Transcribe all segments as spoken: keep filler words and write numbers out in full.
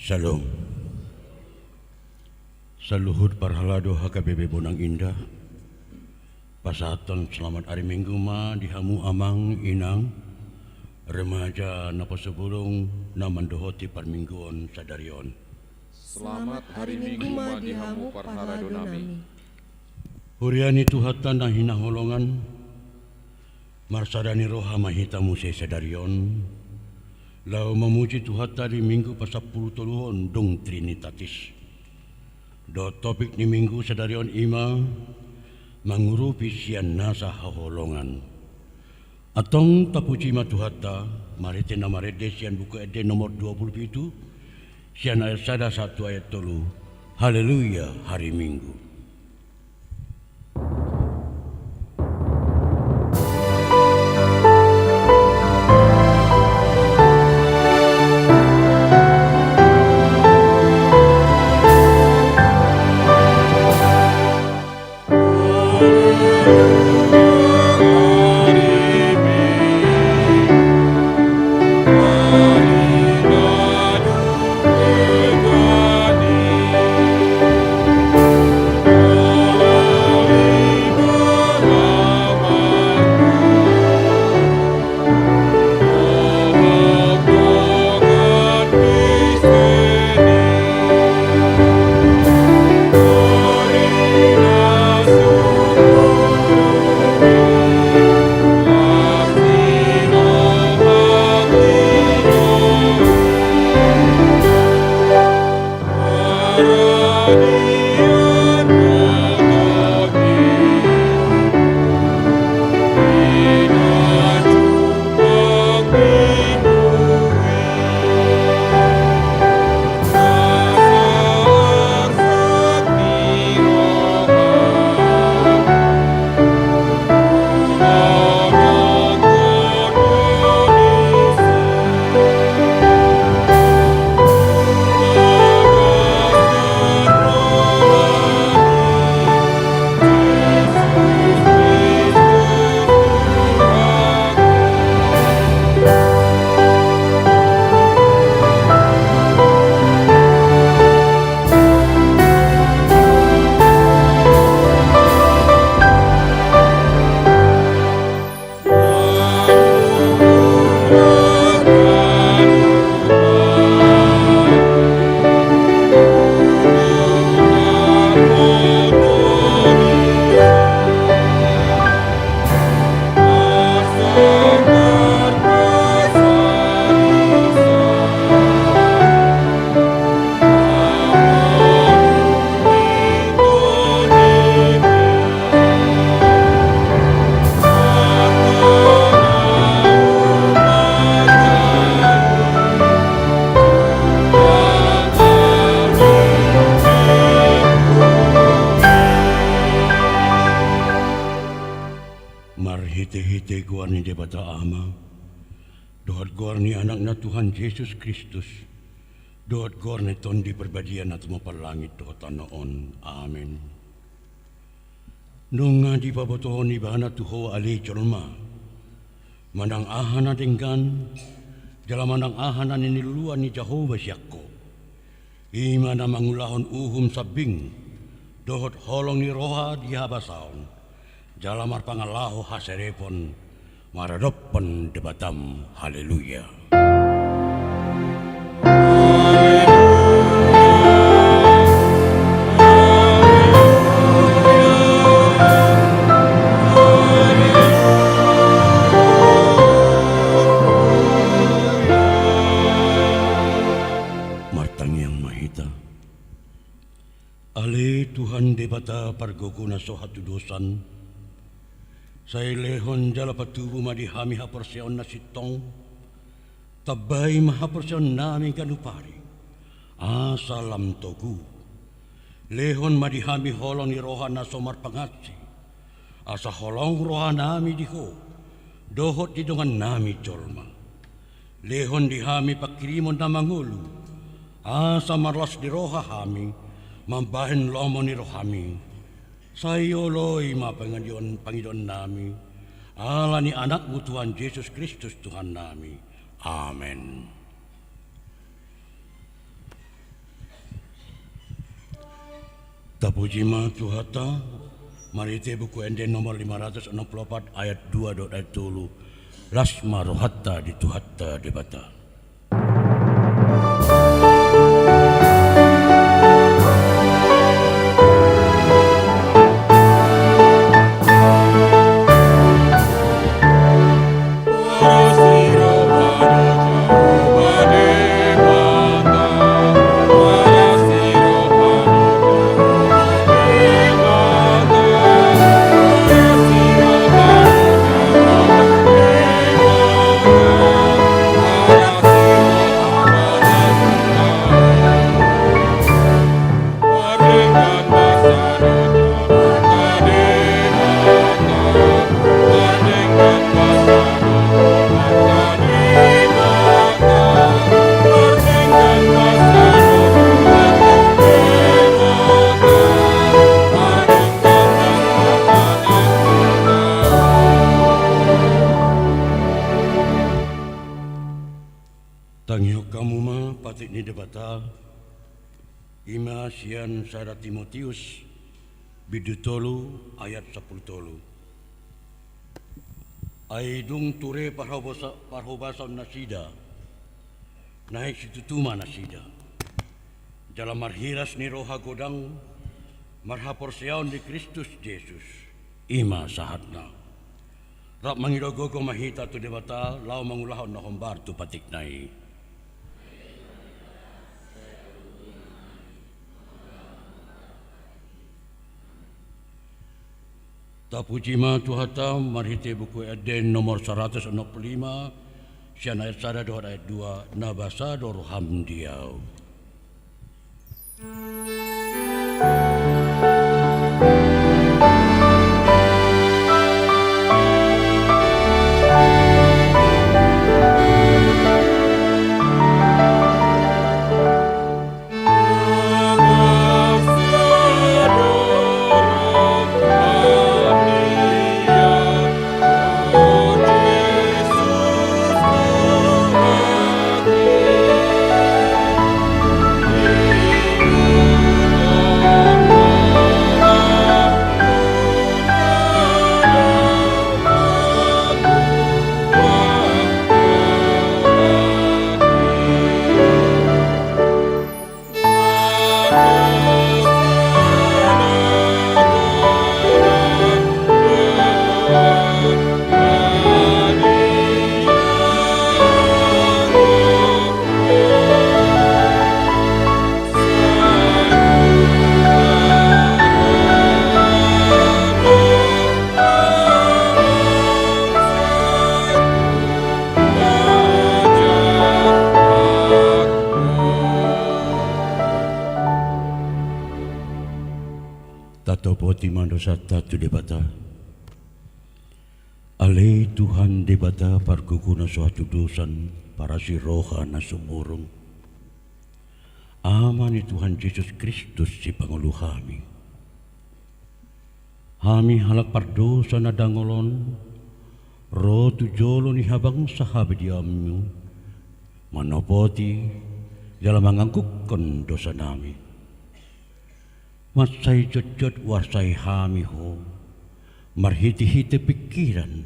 Syalom. Saluhut parhalado H K B P Bonang Indah, pasahathon selamat ari Minggu ma di hamu amang inang, remaja naposobulung na mandohoti parmingguon sadari on. Selamat hari Minggu ma di hamu parhalado nami. Huria ni Tuhanta na hinaholongan, marsada ni roha ma hita muse sadari on, laho mamuji Tuhanta di Minggu pasampulu toluhon dung Trinitatis. Dohot topik ni Minggu sadari on i ma mangurupi sian nasa haholongan. Antong tapuji ma Tuhanta, marhite na marende sian Buku Ende nomor dua pulu pitu, sian ayat sada sahat tu ayat tolu. Haleluya, hari Minggu. Marhitehite goar ni Debata Ama dohot goar ni Anakna Tuhan Jesus Kristus dohot goar ni Tondi Parbadia na tumompa langit dohot tano on. Amen. Nunga dipabotohon Ibana tu ho ale jolma manang aha na denggan jala manang aha na niluluan ni Jahowa sian ho. I ma na mangulahon uhum sambing dohot holong ni roha di habasaon jala marpangalaho haserepon maradophon Debatam. Haleluya. Martangiang ma hita. Ale Tuhan Debata pargogo na so hatudosan, sai lehon jala patubu ma di hami haporseaon na sintong. Tambai ma haporseaonnami ganup ari asa lam togu. Lehon ma di hami holong ni roha na so marpangansi asa holong rohanami di ho dohot di dongannami jolma. Lehon di hami pangkirimon na mangolu asa marlas ni roha hami mambahen lomo ni rohami. Sai oloi ma pangidoan, pangidoannami ala ni Anakmu Tuhan Jesus Kristus Tuhannami. Amen. Tapuji ma Tuhanta marhite Buku Ende nomor lima ratus enam puluh opat ayat dua dohot ayat tolu. Las ma rohanta di Tuhanta Debata. Tangihon hamu ma patik ni Debata, i ma sian sada Timoteus bindu tolu ayat sampulu tolu. Ai dung ture parhobasa-, parhobasaonnasida, naeng situtu ma nasida jala marhiras ni roha godang marhaporseaon di Kristus Jesus. I ma sahatna. Rap mangido gogo ma hita tu Debata laho mangulahon na hombar tu patikna i. Tapuji ma Tuhanta marhite Buku Ende nomor saratus onom pulu lima, sian ayat sada dohot ayat dua, na basa do roham di ahu. Tatopoti ma dosanta tu Debata. Ale Tuhan Debata pargogona so hatudosan, parasi roha na sumurung, Ama ni Tuhan Jesus Kristus sipangolu hami. Hami halak pardosa na dangol on, ro tu jolo ni habangsa habadiaonmu, manopoti jala manganggungkon dosanami. Mansai jotjot huarsai hami ho, marhitehite pingkiran,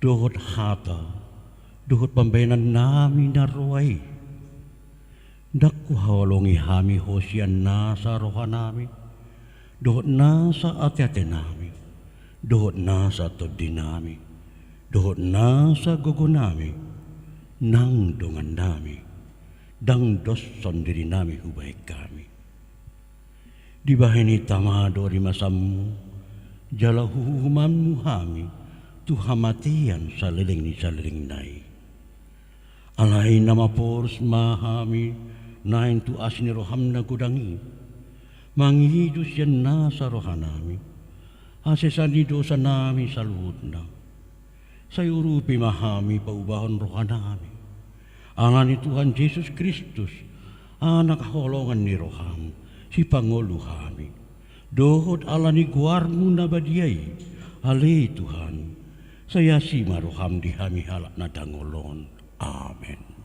dohot hata, dohot pambahenannami na roa i. Ndang huhaholongi hami ho sian nasa rohanami, dohot nasa ateatenami, dohot nasa tondinami, dohot nasa gogonami, nang dongannami, ndang doshon dirinami hubahen hami. Dibahen i tama do rimasanmu, jala huuhumanmu hami tu hamatean saleleng ni salelengna i. Alai na maporus ma hami naeng tu asi ni roham na godang i, mangido sian nasa rohanami hasesaan ni dosanami saluhutna. Sai urupi ma hami paubahon rohanami, ala ni Tuhan Jesus Kristus, Anak haholongan ni roham, sipangolu hami, dohot ala ni goarmu na badia i, ale Tuhan, sai asi ma roham di hami halak na dangol on. Amen.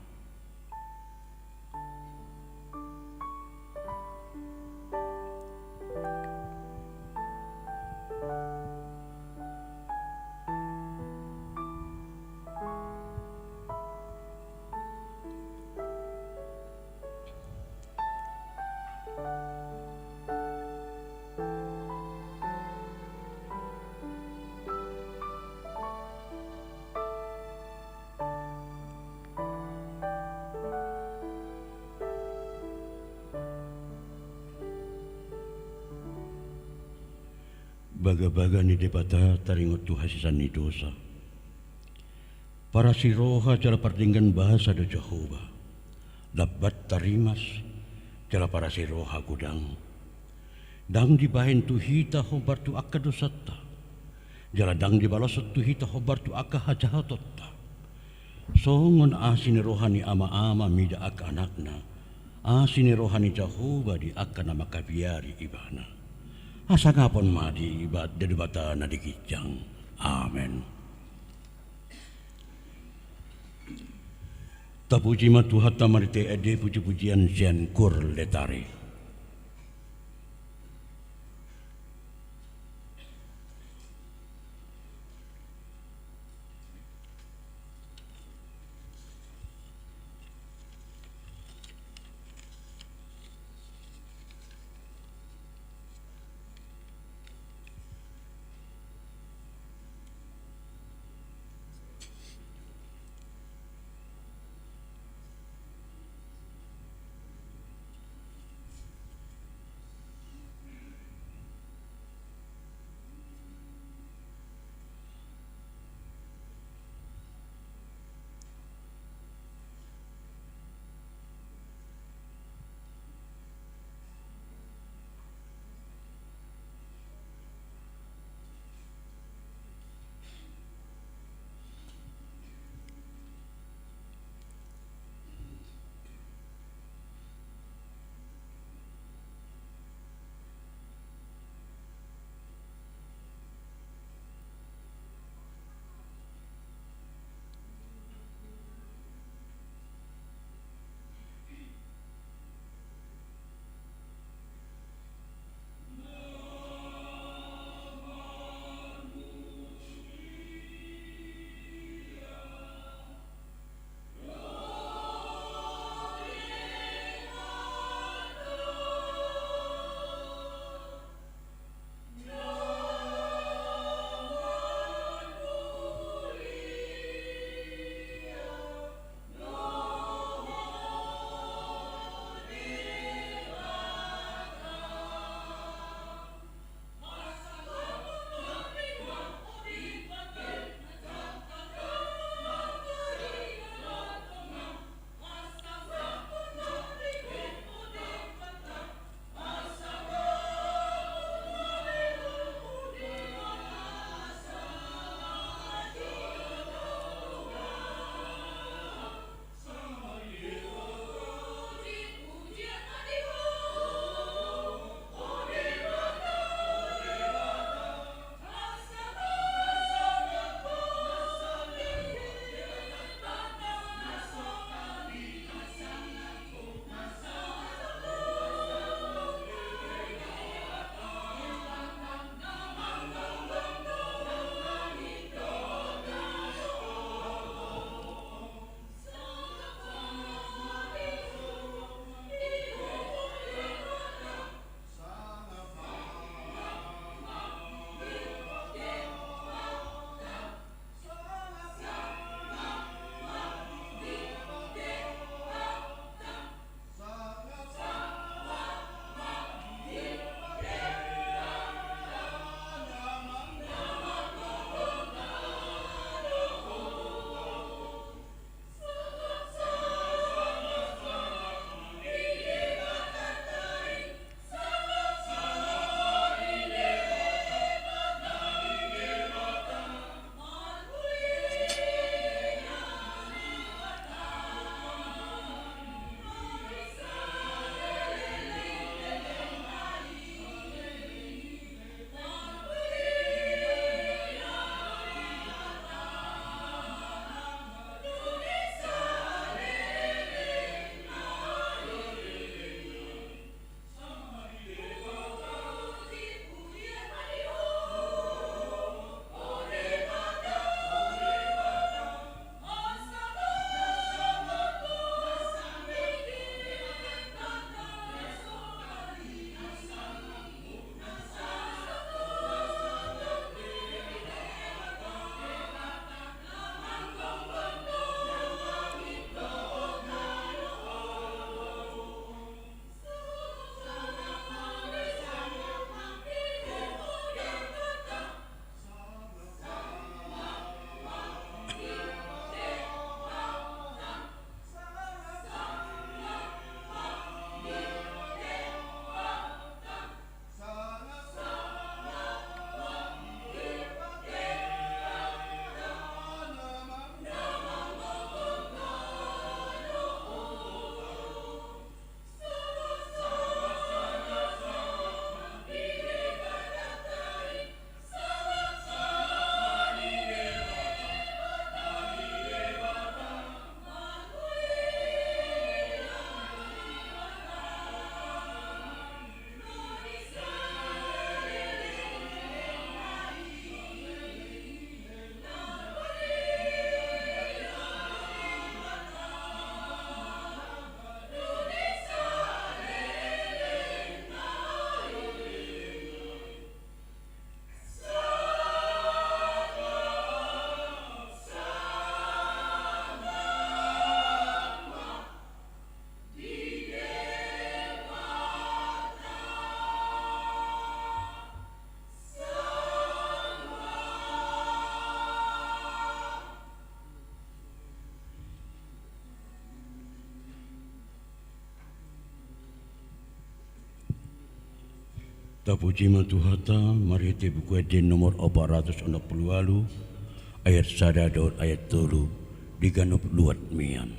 Bagabaga ni Debata taringot tu hasesaan ni dosa. Parasi roha jala pardenggan basa do Jahowa, lambat tarimas, jala parasi roha godang. Ndang dibahen tu hita hombar tu angka dosanta, jala ndang dibaloshon tu hita hombar tu angka hajahatonta. Songon asi ni roha ni ama-ama mida angka anakna, asi ni roha ni Jahowa di angka na mangkabiari Ibana. Hasangapon ma di Iba-, di Debata na di ginjang. Amen. Tapuji ma Tuhanta marhite ende puji-pujian sian Kur Letare. Tapuji ma Tuhanta, marhite Buku Ende nomor opat ratus onom pulu ualu, ayat sada dohot ayat tolu, di ganup luat mian.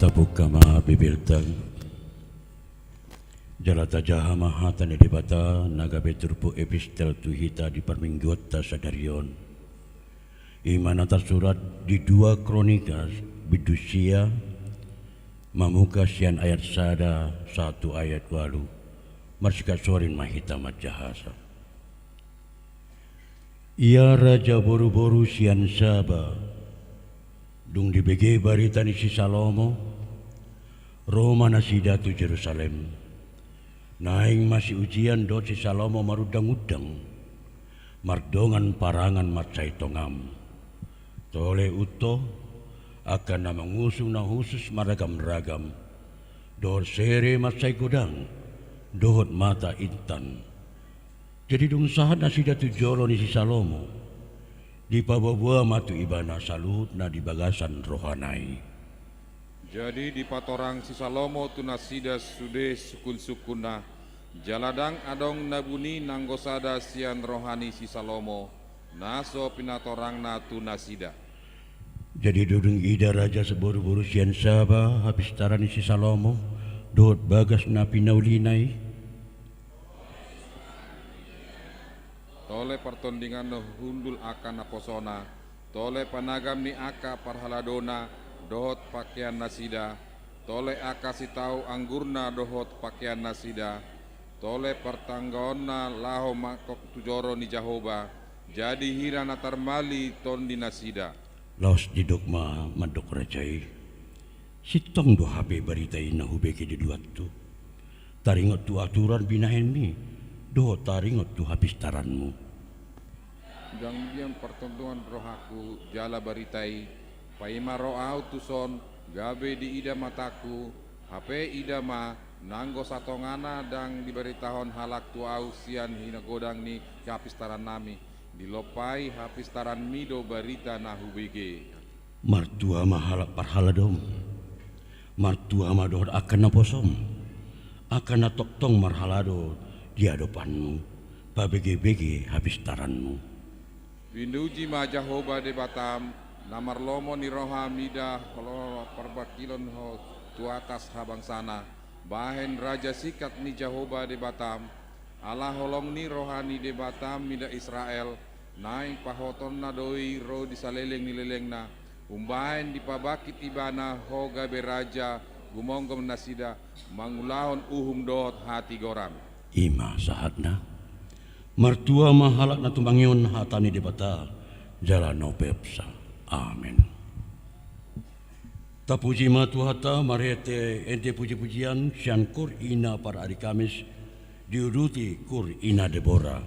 Tabuka ma Bibelta. Jala tajaha ma hata ni Debata na gabe turpuk epistel tu hita di parmingguonta sadari on. I ma na tarsurat di dua Kronikas, bindu sia, mamungka sian ayat sada sahat tu ayat ualu. Marsigasorin ma hita manjahasa. Ia raja boruboru sian Saba, dung dibege barita ni si Salomo, ro ma nasida tu Jerusalem. Naeng ma si Ujian dohot si Salomo marundangundang, mardongan parangan mansai tongamu. Tole unto, angka na mangusung na hushus maragamragam, dohot sere mansai godang, dohot mata intan. Jadi dung sahat nasida tu jolo ni si Salomo, dipaboaboa ma tu ibana saluhut na di bagasan rohana i. Jadi dipatorang si Salomo tu nasida sude sungkunsungkunna, jala ndang adong na buni nanggo sada sian roha ni si Salomo, na so pinatorangna tu nasida. Jadi dung diida raja boruboru sian Saba hapistaran ni si Salomo, dohot bagas na pinaulina i. Tole partondingan hundul angka naposona, tole panagam ni angka parhaladona, dohot pakean nasida, tole angka sitau anggurna dohot pakean nasida, tole partanggaonna laho mangkok tu joro ni Jahowa, jadi hira na tarmali tondi nasida. Laos didok ma mandok raja i. Sintong do hape barita i na hubege di luathu. Taringot tu aturan binahenmi, dohot taringot tu hapistaranmu. Ndang dian partondongan rohangku jala barita i, paima ro ahu tuson, gabe diida matangku, hape ida ma, nanggo satongana ndang dibaritahon halak tu ahu sian hinagodang ni hapistarannami, dilompai hapistaranmi do barita na hubege. Martua ma halak parhaladom, martua ma dohot angka naposom, angka na tongtong marhalado di adopanmu, pabegebege hapistaranmu. Pinuji ma Jahowa Debatam, na marlomo ni roha mida holong parbangkilon ho tu atas habangsana, bahen raja singkat ni Jahowa Debatam, ala holong ni roha ni Debatam mida Israel, naeng pahotonna do i ro di saleleng ni lelengna, umbahen dipabangkit ibana ho gabe raja, gumomgom nasida, mangulahon uhum dohot hatigoran. I ma sahatna. Martua ma halak na tumangihon hata ni Debata jala na umpeopsa. Amen. Tapuji ma Tuhanta marhite ende pujipujian sian Kur Ina par ari Kamis, diuduti Kur Ina Debora.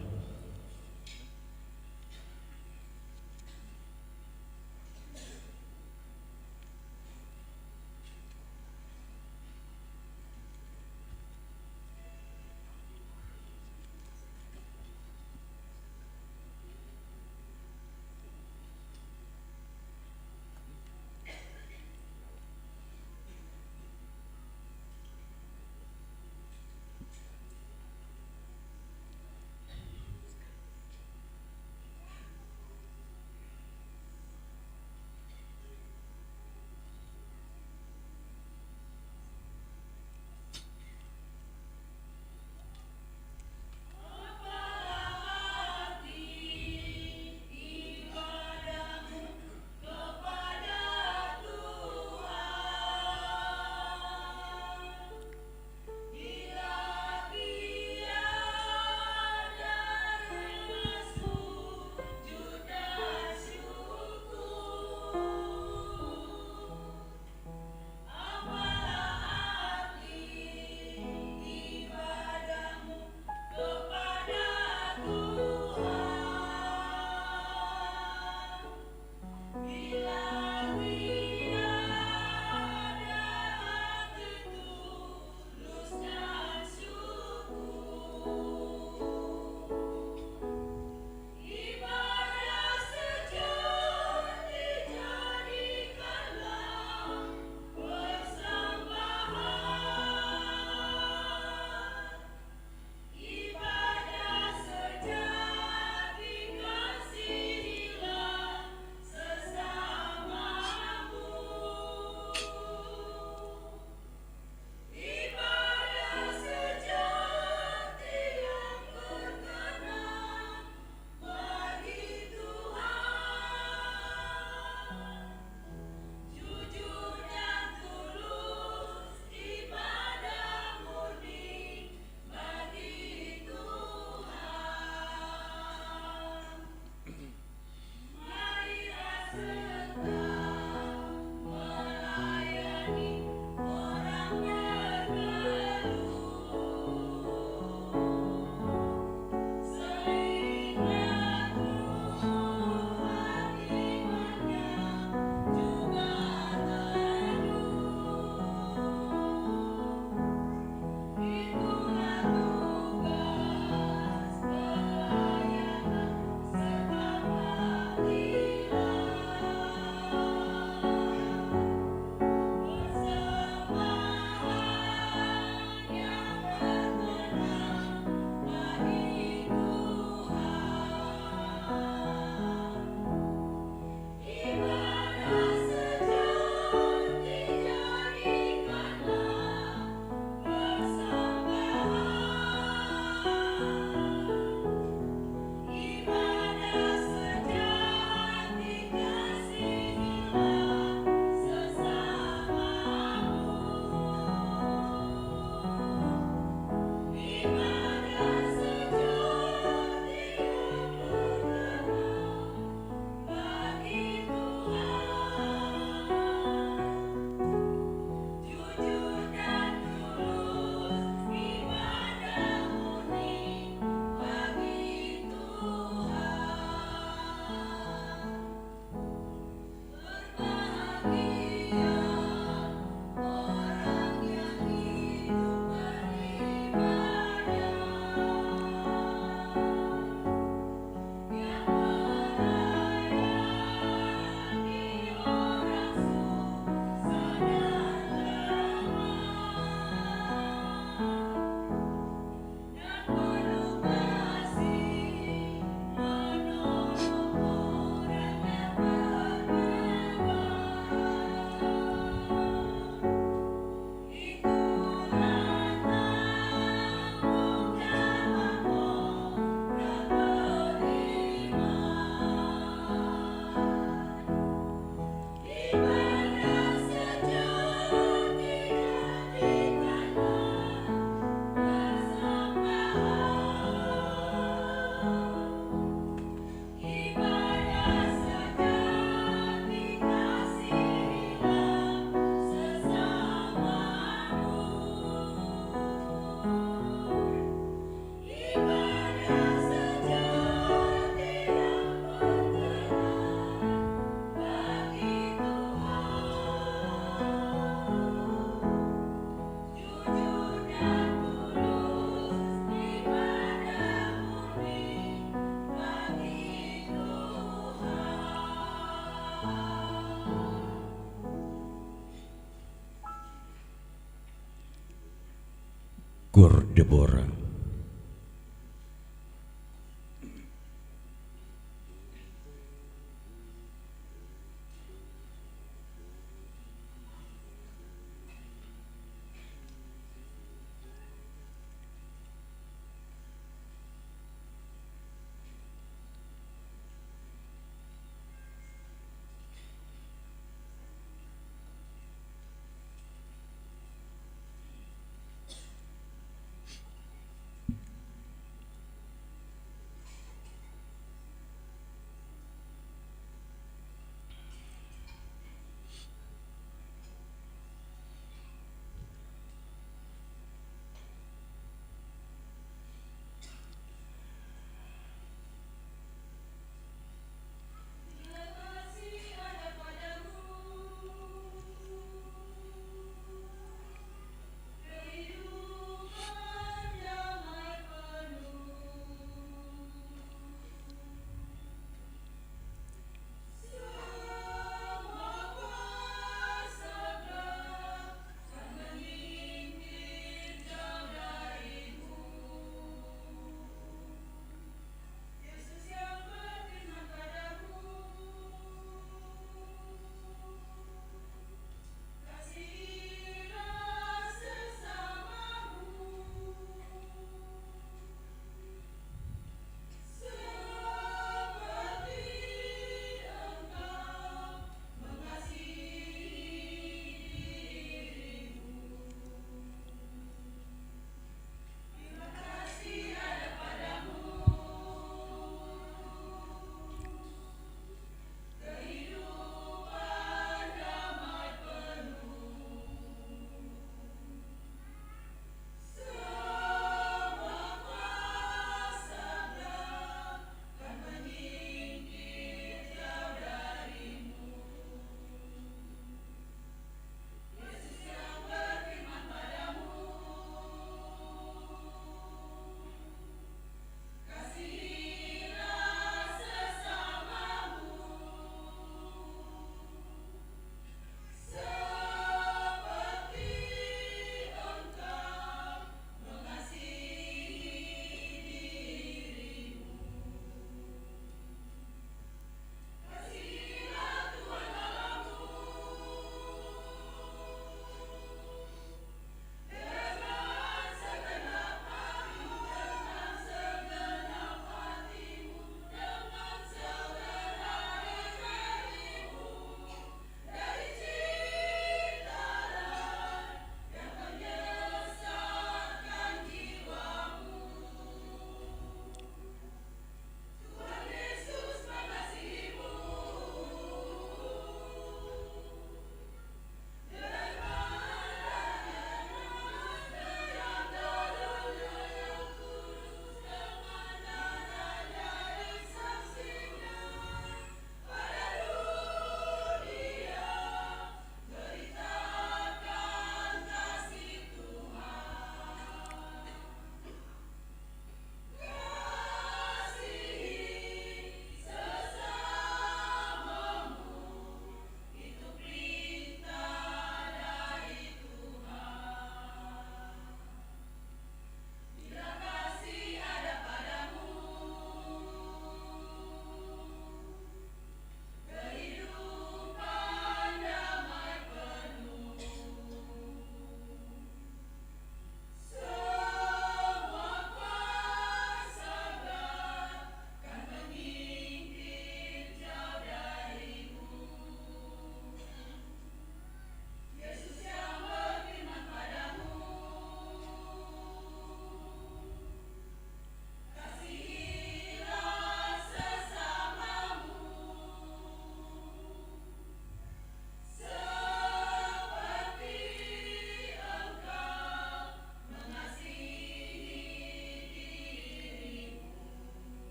Gor Debora.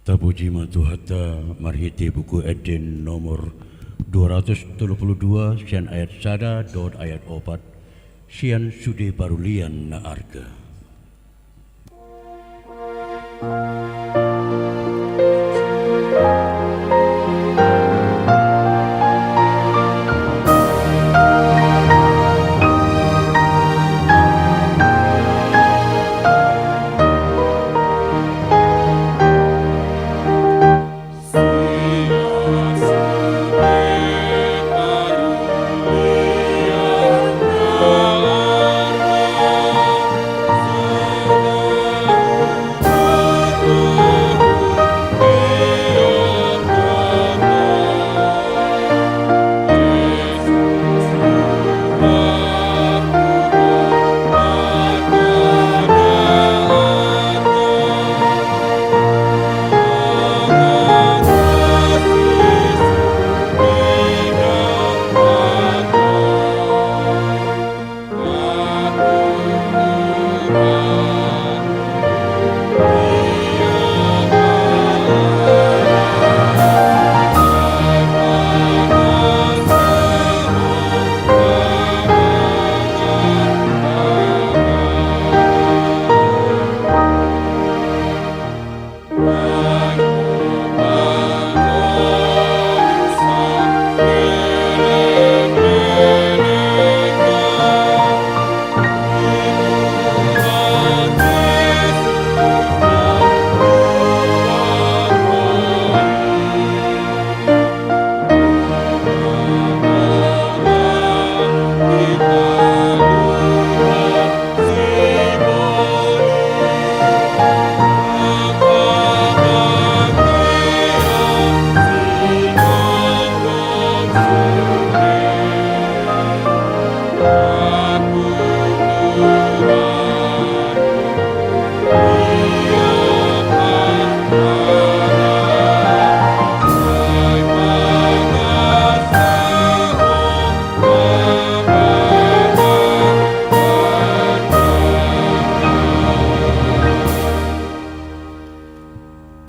Tapuji ma Tuhanta marhite Buku Ende nomor dua ratus tolu pulu dua, sian ayat sada dohot ayat opat, sian sude parulian na arga.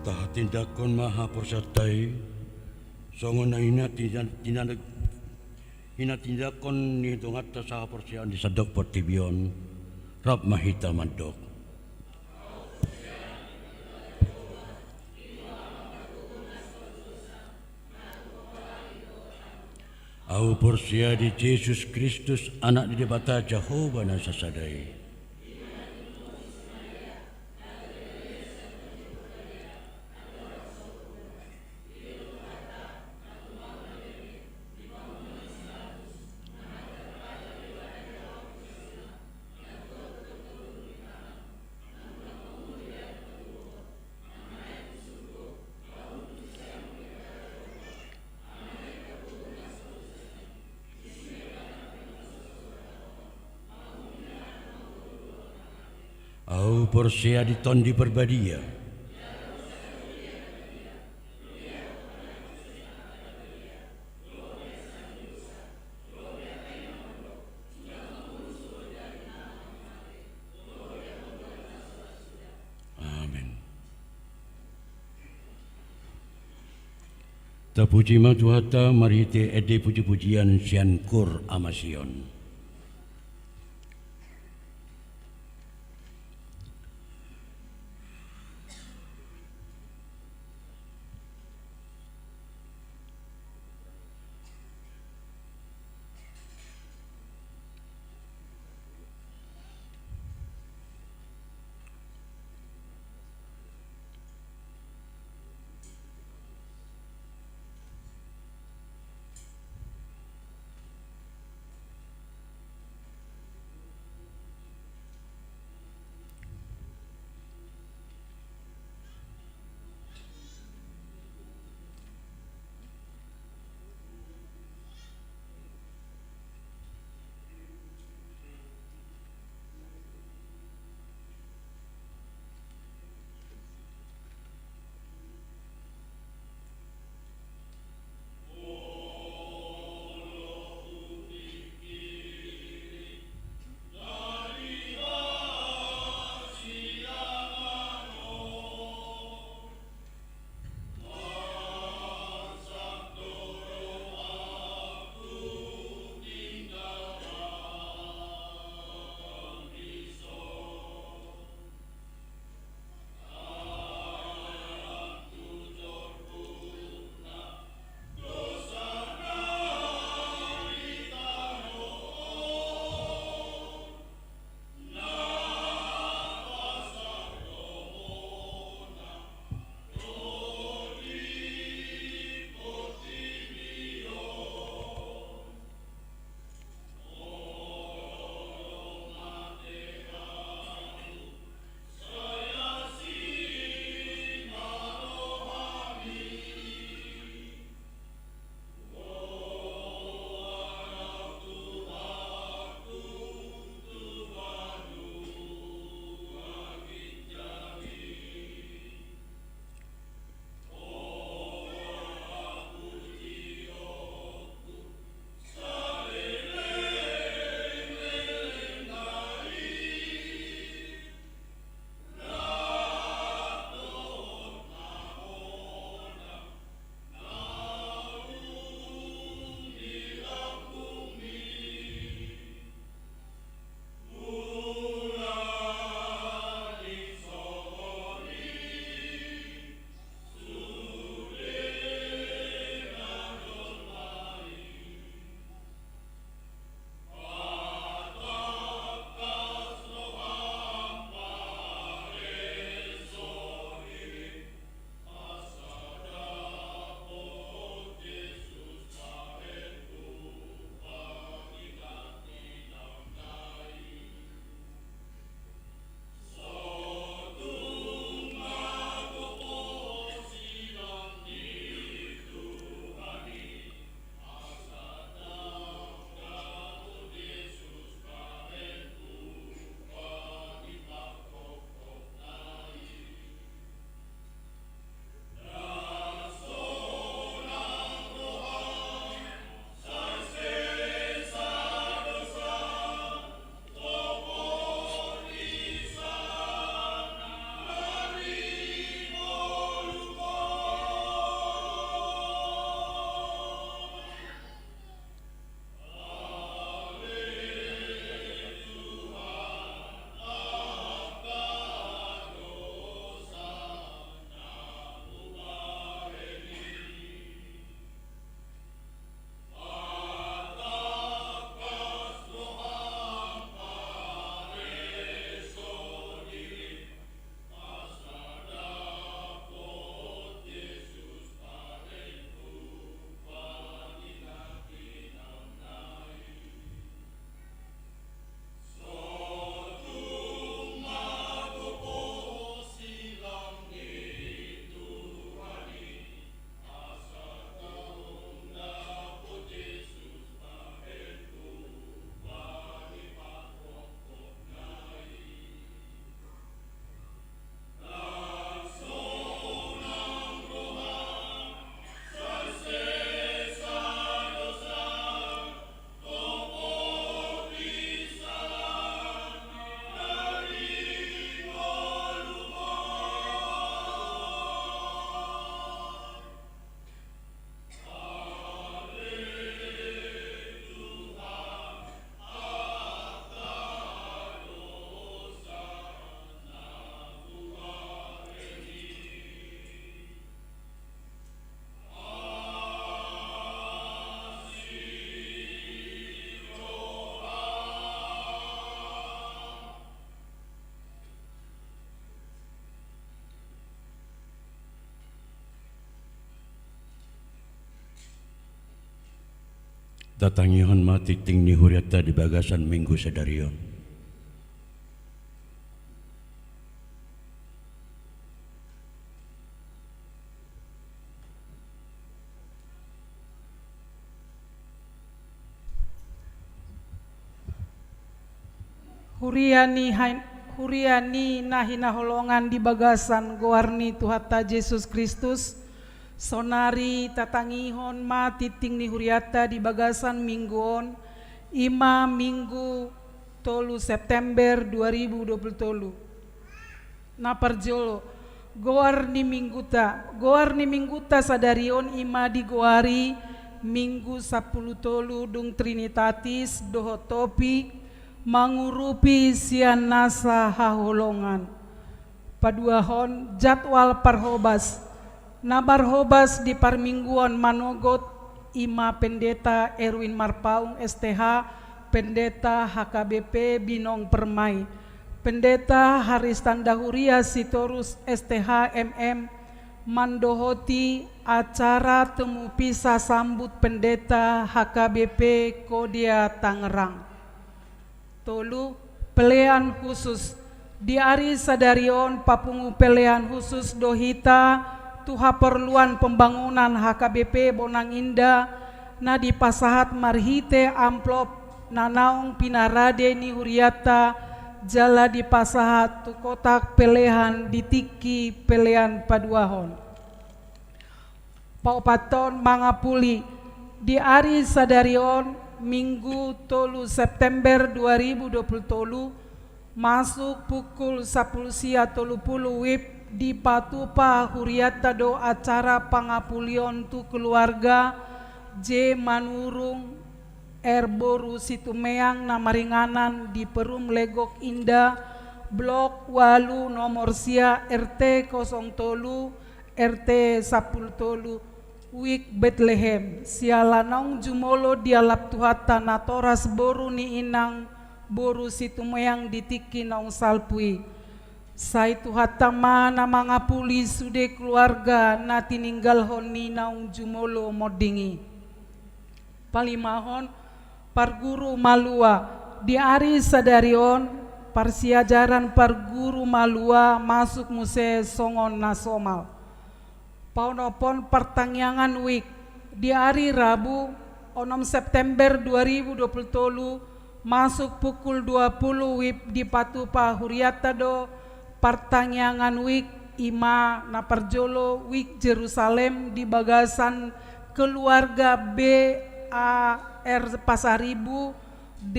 Tahatindanghon ma haporseaonta i, songon na hinatindan-, tindan-, hinatindanghon ni donganta sahaporseaon di sandok portibi on, rap ma hita mandok. Ahu porsea di Jesus Kristus, Anak ni Debata Jahowa na sasada i. Ahu porsea di Tondi Parbadia. Amen. Tapuji ma Tuhanta marhite ende pujipujian sian Koor Ama Sion. Tatangihon ma tingting ni hurianta di bagasan Minggu sadari on. Huria ni hai-, huria ni na hinaholongan di bagasan goar ni Tuhanta Jesus Kristus, saonari tatangihon ma tingting ni hurianta di bagasan Minggu on, i ma Minggu tolu September dua ribu dua puluh tolu. Na parjolo, goar ni Mingguta. Goar ni Mingguta sadari on i ma digoari Minggu sampulu tolu dung Trinitatis dohot topik mangurupi sian nasa haholongan. Paduahon, jadwal parhobas. Na marhobas di parmingguon manogot i ma Pendeta Erwin Marpaung, S T H, Pendeta H K B P Binong Permai, Pendeta Haristanda Huria Sitorus, S T H, M M, mandohoti acara temu pisah sambut Pendeta H K B P Kodia Tangerang. Tolu, pelean khusus. Di ari sadari on papungu pelean khusus do hita tu haporluan pembangunan H K B P Bonang Indah na dipasahat marhite amplop na naung pinarade ni hurianta jala dipasahat tu kotak pelehan di tingki pelean paduahon. Paopathon, mangapuli. Di ari sadari on, Minggu tolu September dua ribu dua puluh tolu, masuk pukul sampulu sia tolu pulu wib, dipatupa hurianta do acara pangapulion tu keluarga J Manurung R boru Situmeang na maringanan di Perum Legok Indah, Blok ualu nomor sia, R T kosong tolu, R T sampulu tolu, Wik Betlehem, siala naung jumolo dialap Tuhanta natoras boru ni inang boru Situmeang di tingki naung salpu i. Sai Tuhanta ma na mangapuli sude keluarga na tininggalhon ni naung jumolo monding i. Palimahon, parguru malua. Di ari sadari on, parsiajaran parguru malua masuk muse songon na somal. Paonomhon, partangiangan wik. Di ari Rabu, onom September dua ribu dua puluh tolu, masuk pukul dua pulu wib, dipatupa hurianta do partangiangan wik, i ma na parjolo wik Jerusalem di bagasan keluarga B A R Pasaribu, D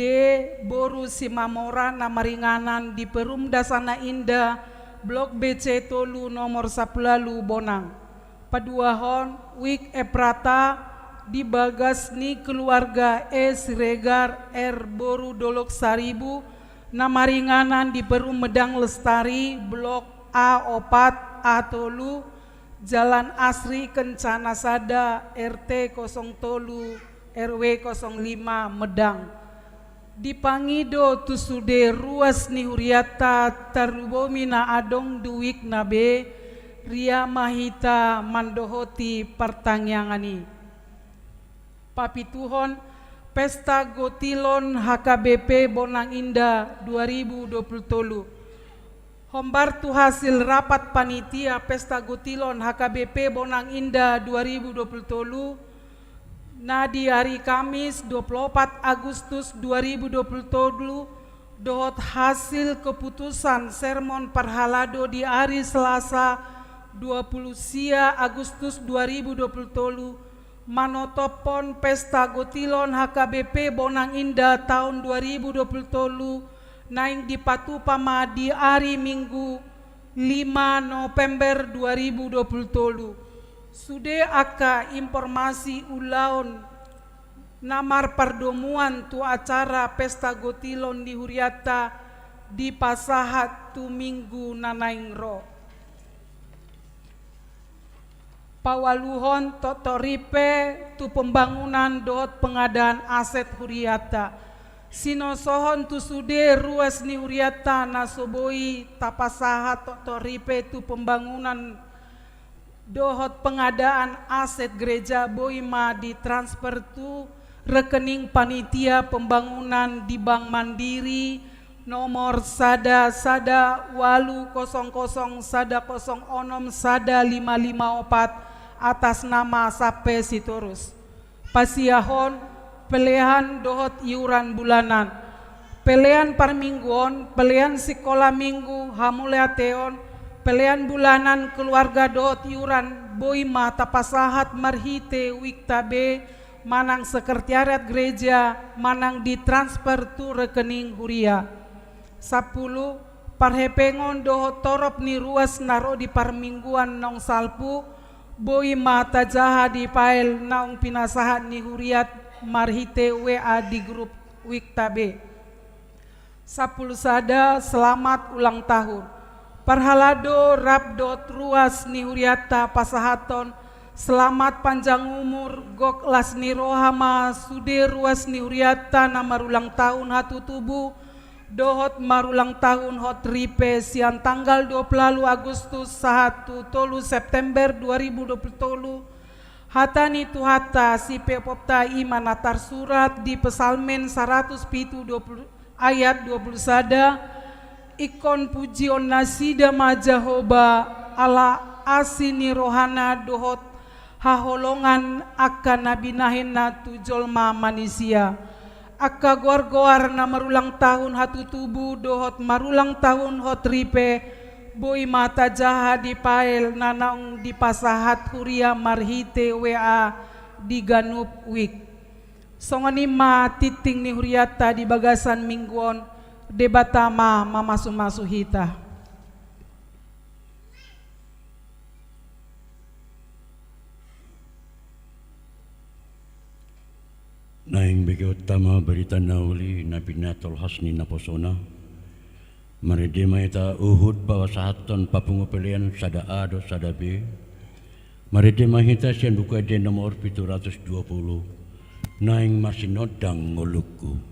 boru Simamora na maringanan di Perum Dasana Indah, Blok B C tolu, nomor sampulu ualu, Bonang. Paduahon, wik Eprata di bagas ni keluarga E Siregar R boru Dolok Saribu na maringanan di Perum Medang Lestari, Blok A opat, A tolu, Jalan Asri Kencana Sada, R T kosong tolu, R W kosong lima, Medang. Dipangido tu sude ruas ni hurianta tarlumobi na adong di wikna be, ria ma hita mandohoti partangiangan i. Papituhon, Pesta Gotilon H K B P Bonang Indah dua ribu dua puluh tolu. Hombar tu hasil rapat panitia Pesta Gotilon H K B P Bonang Indah dua ribu dua puluh tolu, na di ari Kamis dua pulu opat Agustus dua ribu dua pulu tolu, dohot hasil keputusan sermon parhalado di ari Selasa dua pulu sia Agustus dua ribu dua pulu tolu, manotophon Pesta Gotilon H K B P Bonang Indah taon dua ribu dua pulu tolu, naeng dipatupa ma di ari Minggu lima November dua ribu dua pulu tolu. Sude angka informasi ulaon na marpardomuan tu acara Pesta Gotilon ni hurianta dipasahat tu Minggu na naeng ro. Paualuhon, toktok ripe tu pembangunan dohot pengadaan aset hurianta. Sinosohon tu sude ruas ni hurianta na so boi tapasahat toktok ripe tu pembangunan dohot pengadaan aset gereja, boi ma ditransfer tu Rekening Panitia Pembangunan di Bank Mandiri, nomor sada sada ualu kosong kosong sada kosong onom sada lima lima opat, atas nama Sampe Sitorus. Pasiahon, pelean dohot iuran bulanan. Pelean parmingguon, pelean sikola minggu, hamauliateon, pelean bulanan keluarga dohot iuran, boi ma tapasahat marhite wikta be, manang sekretariat gereja, manang ditransfer tu rekening huria. Sampulu, parhepengon dohot torop ni ruas na ro di parmingguan naung salpu, boi ma tajaha di file naung pinasahat ni huriat marhite W A di grup wikta be. Sampulu sada, selamat ulang tahun. Parhalado rap dohot ruas ni huriatta pasahathon selamat panjang umur, gok las ni roha ma sude ruas ni huriatta na marulang tahun hatutubu dohot marulang tahun hot ripe sian tanggal dua pulu ualu Agustus sahat tu tolu September dua ribu dua pulu tolu. Hata ni Tuhanta sipeopopta i ma na tarsurat di Psalmen saratus pitu dua pulu, ayat dua pulu sada, ingkon pujion nasida ma Jahowa, ala asi ni rohana dohot haholongan angka na binahenna tu jolma manisia. Angka goar-goar na marulang tahun hatutubu dohot marulang tahun hot ripe, boi ma tajaha di file na naung dipasahat huria marhite W A di ganup wik. Songon i ma tingting ni huriatta di bagasan minggu on, Debata ma mamasu-masu hita. Naeng begeonta ma barita na uli na pinatolhas ni naposona. Marende ma hita huhut pasahathon papungu pelean sada A dohot sada B. Marende ma hita sian Buku Ende nomor pitu ratus dua pulu. Naeng marsinondang ngolungku.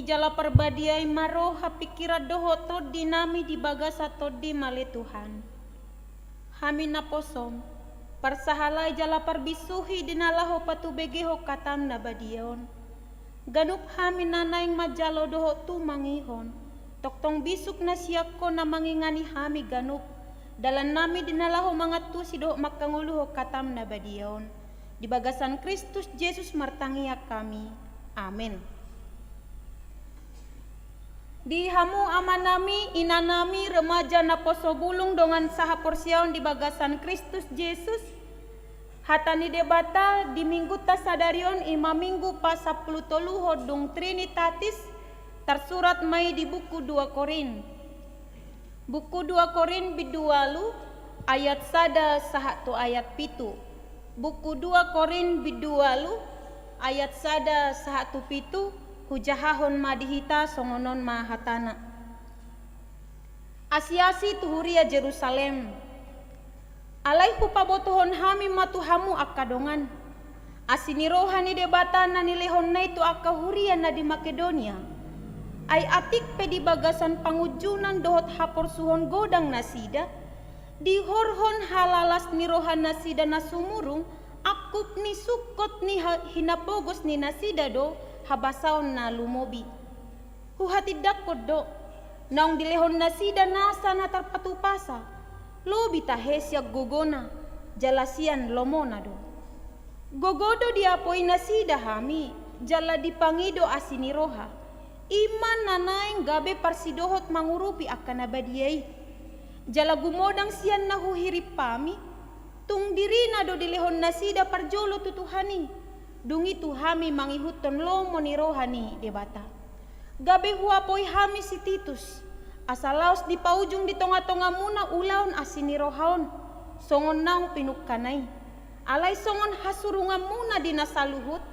Jala parbadiai ma roha, pingkiran dohot tondinami di bagasan Tondim, ale Tuhan. Hami naposom, parsahalai jala parbisuhi di na laho patubegehon hatam na badia on. Ganup hami na naeng manjalo dohot tumangihon, tongtong bisuk na sian Ho na mangingani hami ganup dalannami di na laho mangantusi dohot manghangoluhon hatam na badia on. Di bagasan Kristus Jesus martangiang hami. Amen. Di hamu amanami, inanami, remaja naposo bulung dongan sahaporseaon di bagasan Kristus Jesus, hata ni Debata di minggunta sadari on, i ma minggu pasampulutoluhon dung Trinitatis, tarsurat ma i di buku dua Korint. Buku dua Korint bindu ualu ayat sada sahat tu ayat pitu. Buku dua Korint bindu ualu ayat sada sahat tu pitu, hujahahon ma di hita, songon on ma hatana. Asi-asi tu huria Jerusalem. Alai hupabotohon hami ma tu hamu angka dongan, asi ni roha ni Debata na nilehonna i tu angka huria na di Makedonia. Ai atik pe di bagasan pangunjunan dohot haporsuhon godang nasida, dihorhon halalas ni roha nasida na sumurung, angkup ni sungkot ni ha-, hinapogos ni nasida do habasaon na lumobi. Huhatindangkon do, naung dilehon nasida nasa na tarpatupasa, lobi tahe sian gogona, jala sian lomona do. Gogo do diapoi nasida hami, jala dipangido asi ni roha, i ma na naeng gabe parsidohot mangurupi angka na badia i. Jala gumodang sian na huhirim hami, tung dirina do dilehon nasida parjolo tu Tuhan i, dung i tu hami mangihuthon lomo ni roha ni Debata. Gabe huapoi hami si Titus, asa laos dipaujung di tonga-tongamuna ulaon asi ni roha on, songon naung pinungkana i. Alai songon hasurunganmuna di na saluhut,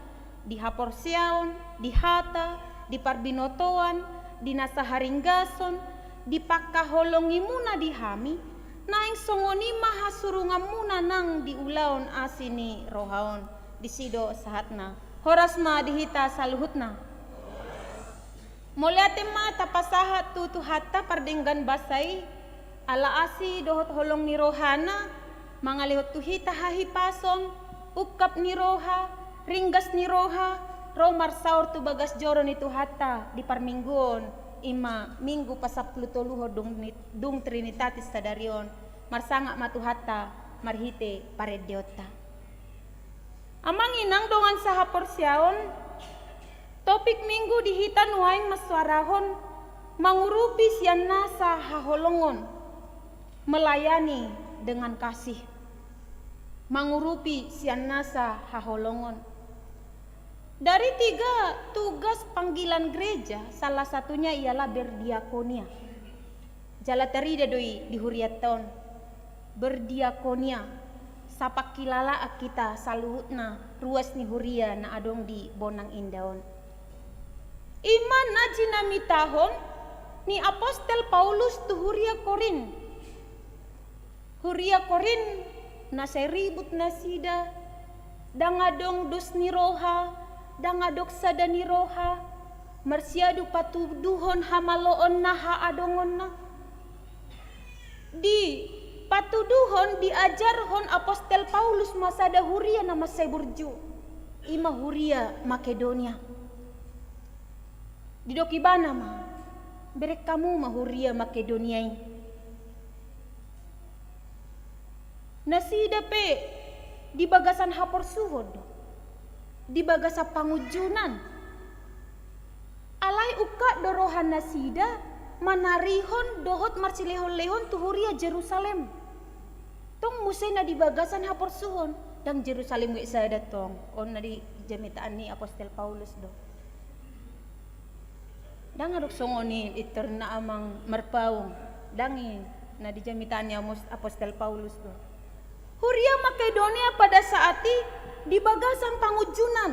di haporseaon, di hata, di parbinotoan, di nasa haringgason, di pangkaholongimuna di hami, naeng songon i ma hasurunganmuna nang di ulaon asi ni roha on. Disi do sahatna. Horas ma di hita saluhutna. Mauliate ma tapasahat tu Tuhanta pardenggan basa i, ala asi dohot holong ni rohana, mangalehon tu hita hahipason, ungkap ni roha, ringgas ni roha, ro marsaor tu bagas joro ni Tuhanta di parmingguon, i ma minggu pasampulutoluhon dung ni-, dung Trinitatis sadari on, marsangap ma Tuhanta marhite parendeonta. Amang inang dongan sahaporseaon, topik minggu di hita nuaeng mansuarahon mangurupi sian nasa haholongon, melayani dengan kasih. Mangurupi sian nasa haholongon. Dari tiga tugas panggilan gereja, salah satunya ialah berdiakonia. Jala tarida do i di hurianta on. Berdiakonia, sapangkilalaan hita saluhutna ruas ni huria na adong di Bonang Indah on. I ma na jinamitahon ni apostel Paulus tu huria Korint. Huria Korint na sai ribut nasida, ndang adong dos ni roha, ndang adong sada ni roha, marsiadu patuduhon hamaloonna haadongonna. Dipatuduhon, diajarhon apostel Paulus ma sada huria na mansai burju, i ma huria Makedonia. Didok ibana ma, bereng hamu ma huria Makedonia i. Nasida pe di bagasan haporsuhon do, di bagasan pangunjunan. Alai ungkap do roha nasida manarihon dohot marsilehon-lehon tu huria Jerusalem. Tong muse na di bagasan haporsuhon, ndang Jerusalem be sada tong, on na di jamitaan ni apostel Paulus do. Ndang adong songon i pintorna amang marpaung, ndang i na di jamitaan ni amos-, apostel Paulus do. Huria Makedonia pada saat i di bagasan pangunjunan,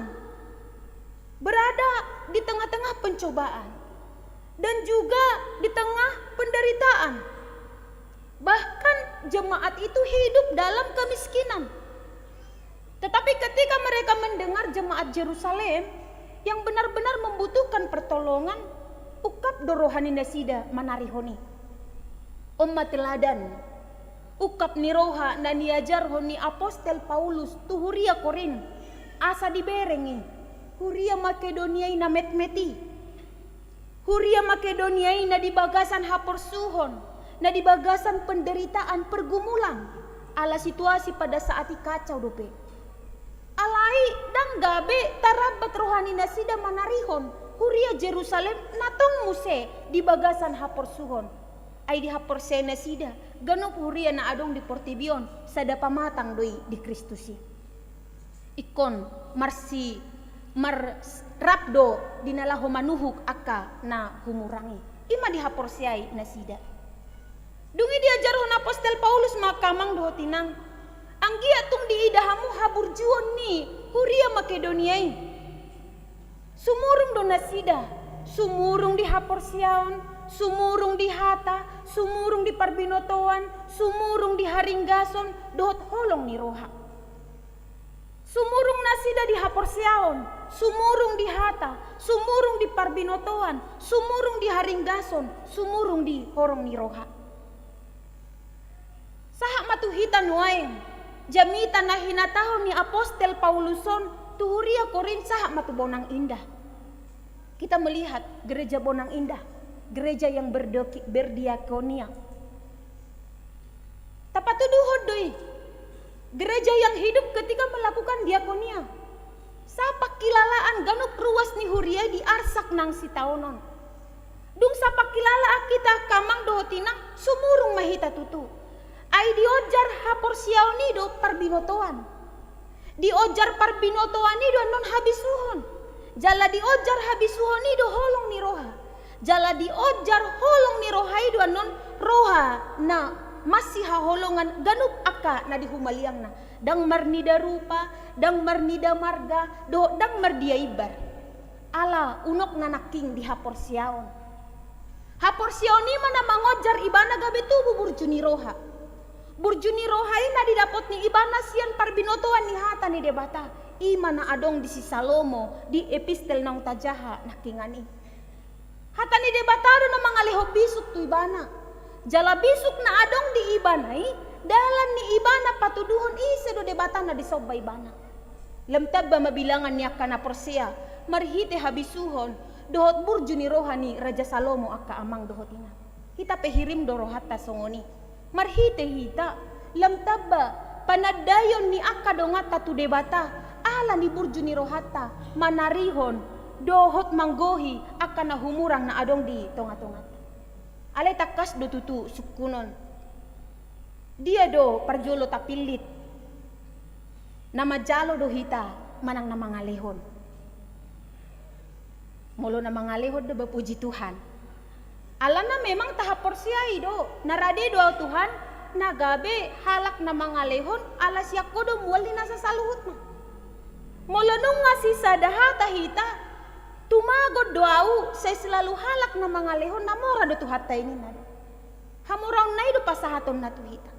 berada di tengah-tengah pencobaan, dan juga di tengah penderitaan. Bahkan jemaat itu hidup dalam kemiskinan. Tetapi ketika mereka mendengar jemaat Jerusalem yang benar-benar membutuhkan pertolongan, ungkap do roha ni nasida manarihon i. On ma teladan ungkap ni roha na niajarhon ni apostel Paulus tu huria Korint, asa dibereng i huria Makedonia i na metmet i. Huria Makedonia i na di bagasan haporsuhon, na di bagasan penderitaan, pergumulan, ala situasi pada saat i kacau dope. Alai ndang gabe tarambat roha ni nasida manarihon huria Jerusalem na tong muse di bagasan haporsuhon. Ai dihaporseai nasida ganup huria na adong di portibi on sada pamatang do i di Kristus i. Ingkon marsi, mar-, rap do di na laho manuhuk angka na humurang i. I ma dihaporseai nasida. Dung i diajarhon apostel Paulus ma angka amang dohot inang, anggiat tung diida hamu haburjuon ni huria Makedonia i. Sumurung do nasida, sumurung di haporseaon, sumurung di hata, sumurung di parbinotoan, sumurung di haringgason dohot holong ni roha. Sumurung nasida di haporseaon, sumurung di hata, sumurung di parbinotoan, sumurung di haringgason, sumurung di holong ni roha. Sahat ma tu hita nuaeng, jamita na hinatahon ni apostel Paulus on tu huria Korint sahat ma tu Bonang Indah. Kita melihat gereja Bonang Indah, gereja yang berdoki-, berdiakonia. Tapatuduhon do i, gereja yang hidup ketika melakukan diakonia. Sapangkilalaan ganup ruas ni huria i di arsak nang sitaonon. Dung sapangkilalaan hita angka amang dohot inang, sumurung ma hita tutu. Ai dionjar haporseaon i do parbinotoan. Dionjar parbinotoan i do annon habisuhon. Jala dionjar habisuhon i do holong ni roha. Jala dionjar holong ni roha i do annon roha na masihaholongan ganup angka na di humaliangna. Ndang marnida rupa, ndang marnida marga, dohot ndang mardia imbar. Ala unokna nangkin di haporseaon. Haporseaon i ma na mangonjar ibana gabe tubu burju ni roha. Burju ni roha i na didapot ni ibana sian parbinotoan ni hata ni Debata. I ma na adong di si Salomo di epistel naung tajaha nangkiningan i. Hata ni Debata do na mangalehon bisuk tu ibana. Jala bisuk na adong di ibana i, dalan ni ibana patuduhon ise do Debata na disomba ibana. Lam tamba ma bilangan ni angka na porsea marhite habisuhon dohot burju ni roha ni Raja Salomo angka amang dohot inang. Hita pe hirim do rohanta songon i. Marhite hita, lam tamba panandaion ni angka donganta tu Debata, ala ni burju ni rohanta, manarihon, dohot manggohi angka na humurang na adong di tonga-tonganta. Alai tangkas do tutu sungkunon. Dia do parjolo tapillit? Na manjalo do hita manang na mangalehon? Molo na mangalehon do ba, puji Tuhan. Alana memang tahaporseai do, na rade do au Tuhan, na gabe halak na mangalehon, ala sian Ho do mual ni nasa saluhutna. Molo nunga sisada hata hita, tumagon do au, sai selalu halak na mangalehon na mora do Tuhanta i ninna do. Hamoraonna i do pasahatonna tu hita.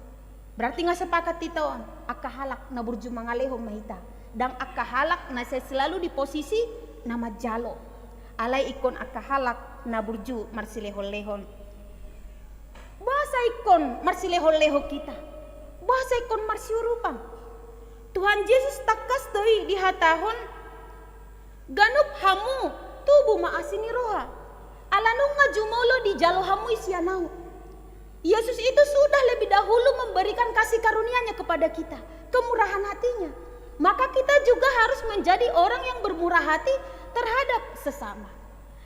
Berarti nga sepakat hita on, angka halak na burju mangalehon ma hita. Ndang angka halak na sai selalu di posisi na manjalo. Alai ingkon angka halak na burju marsilehon-lehon. Boasa ingkon marsilehon-lehon hita? Boasa ingkon marsiurupan? Tuhan Jesus tangkas do i dihatahon, ganup hamu tubu ma asi ni roha. Ala nunga jumolo dijalo hamu i sian Au. Yesus itu sudah lebih dahulu memberikan kasih karunia-Nya kepada kita, kemurahan hati-Nya. Maka kita juga harus menjadi orang yang bermurah hati terhadap sesama.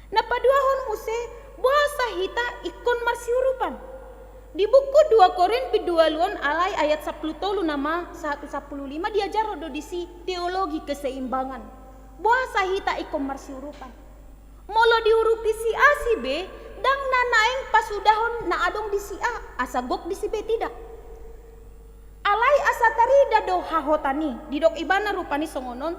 Na paduahon muse, boasa hita ingkon marsiurupan? Di buku dua Korint bindualuhon alai ayat sampulu tolu nama sahat tu sampulu lima diajarhon do disi teologi keseimbangan. Boasa hita ingkon marsiurupan? Molo diurupi si A si B, ndang na naeng pasudahon na adong di si A, asa gok di si B, tidak. Alai asa tarida do hahotan i, didok ibana rupani songon on,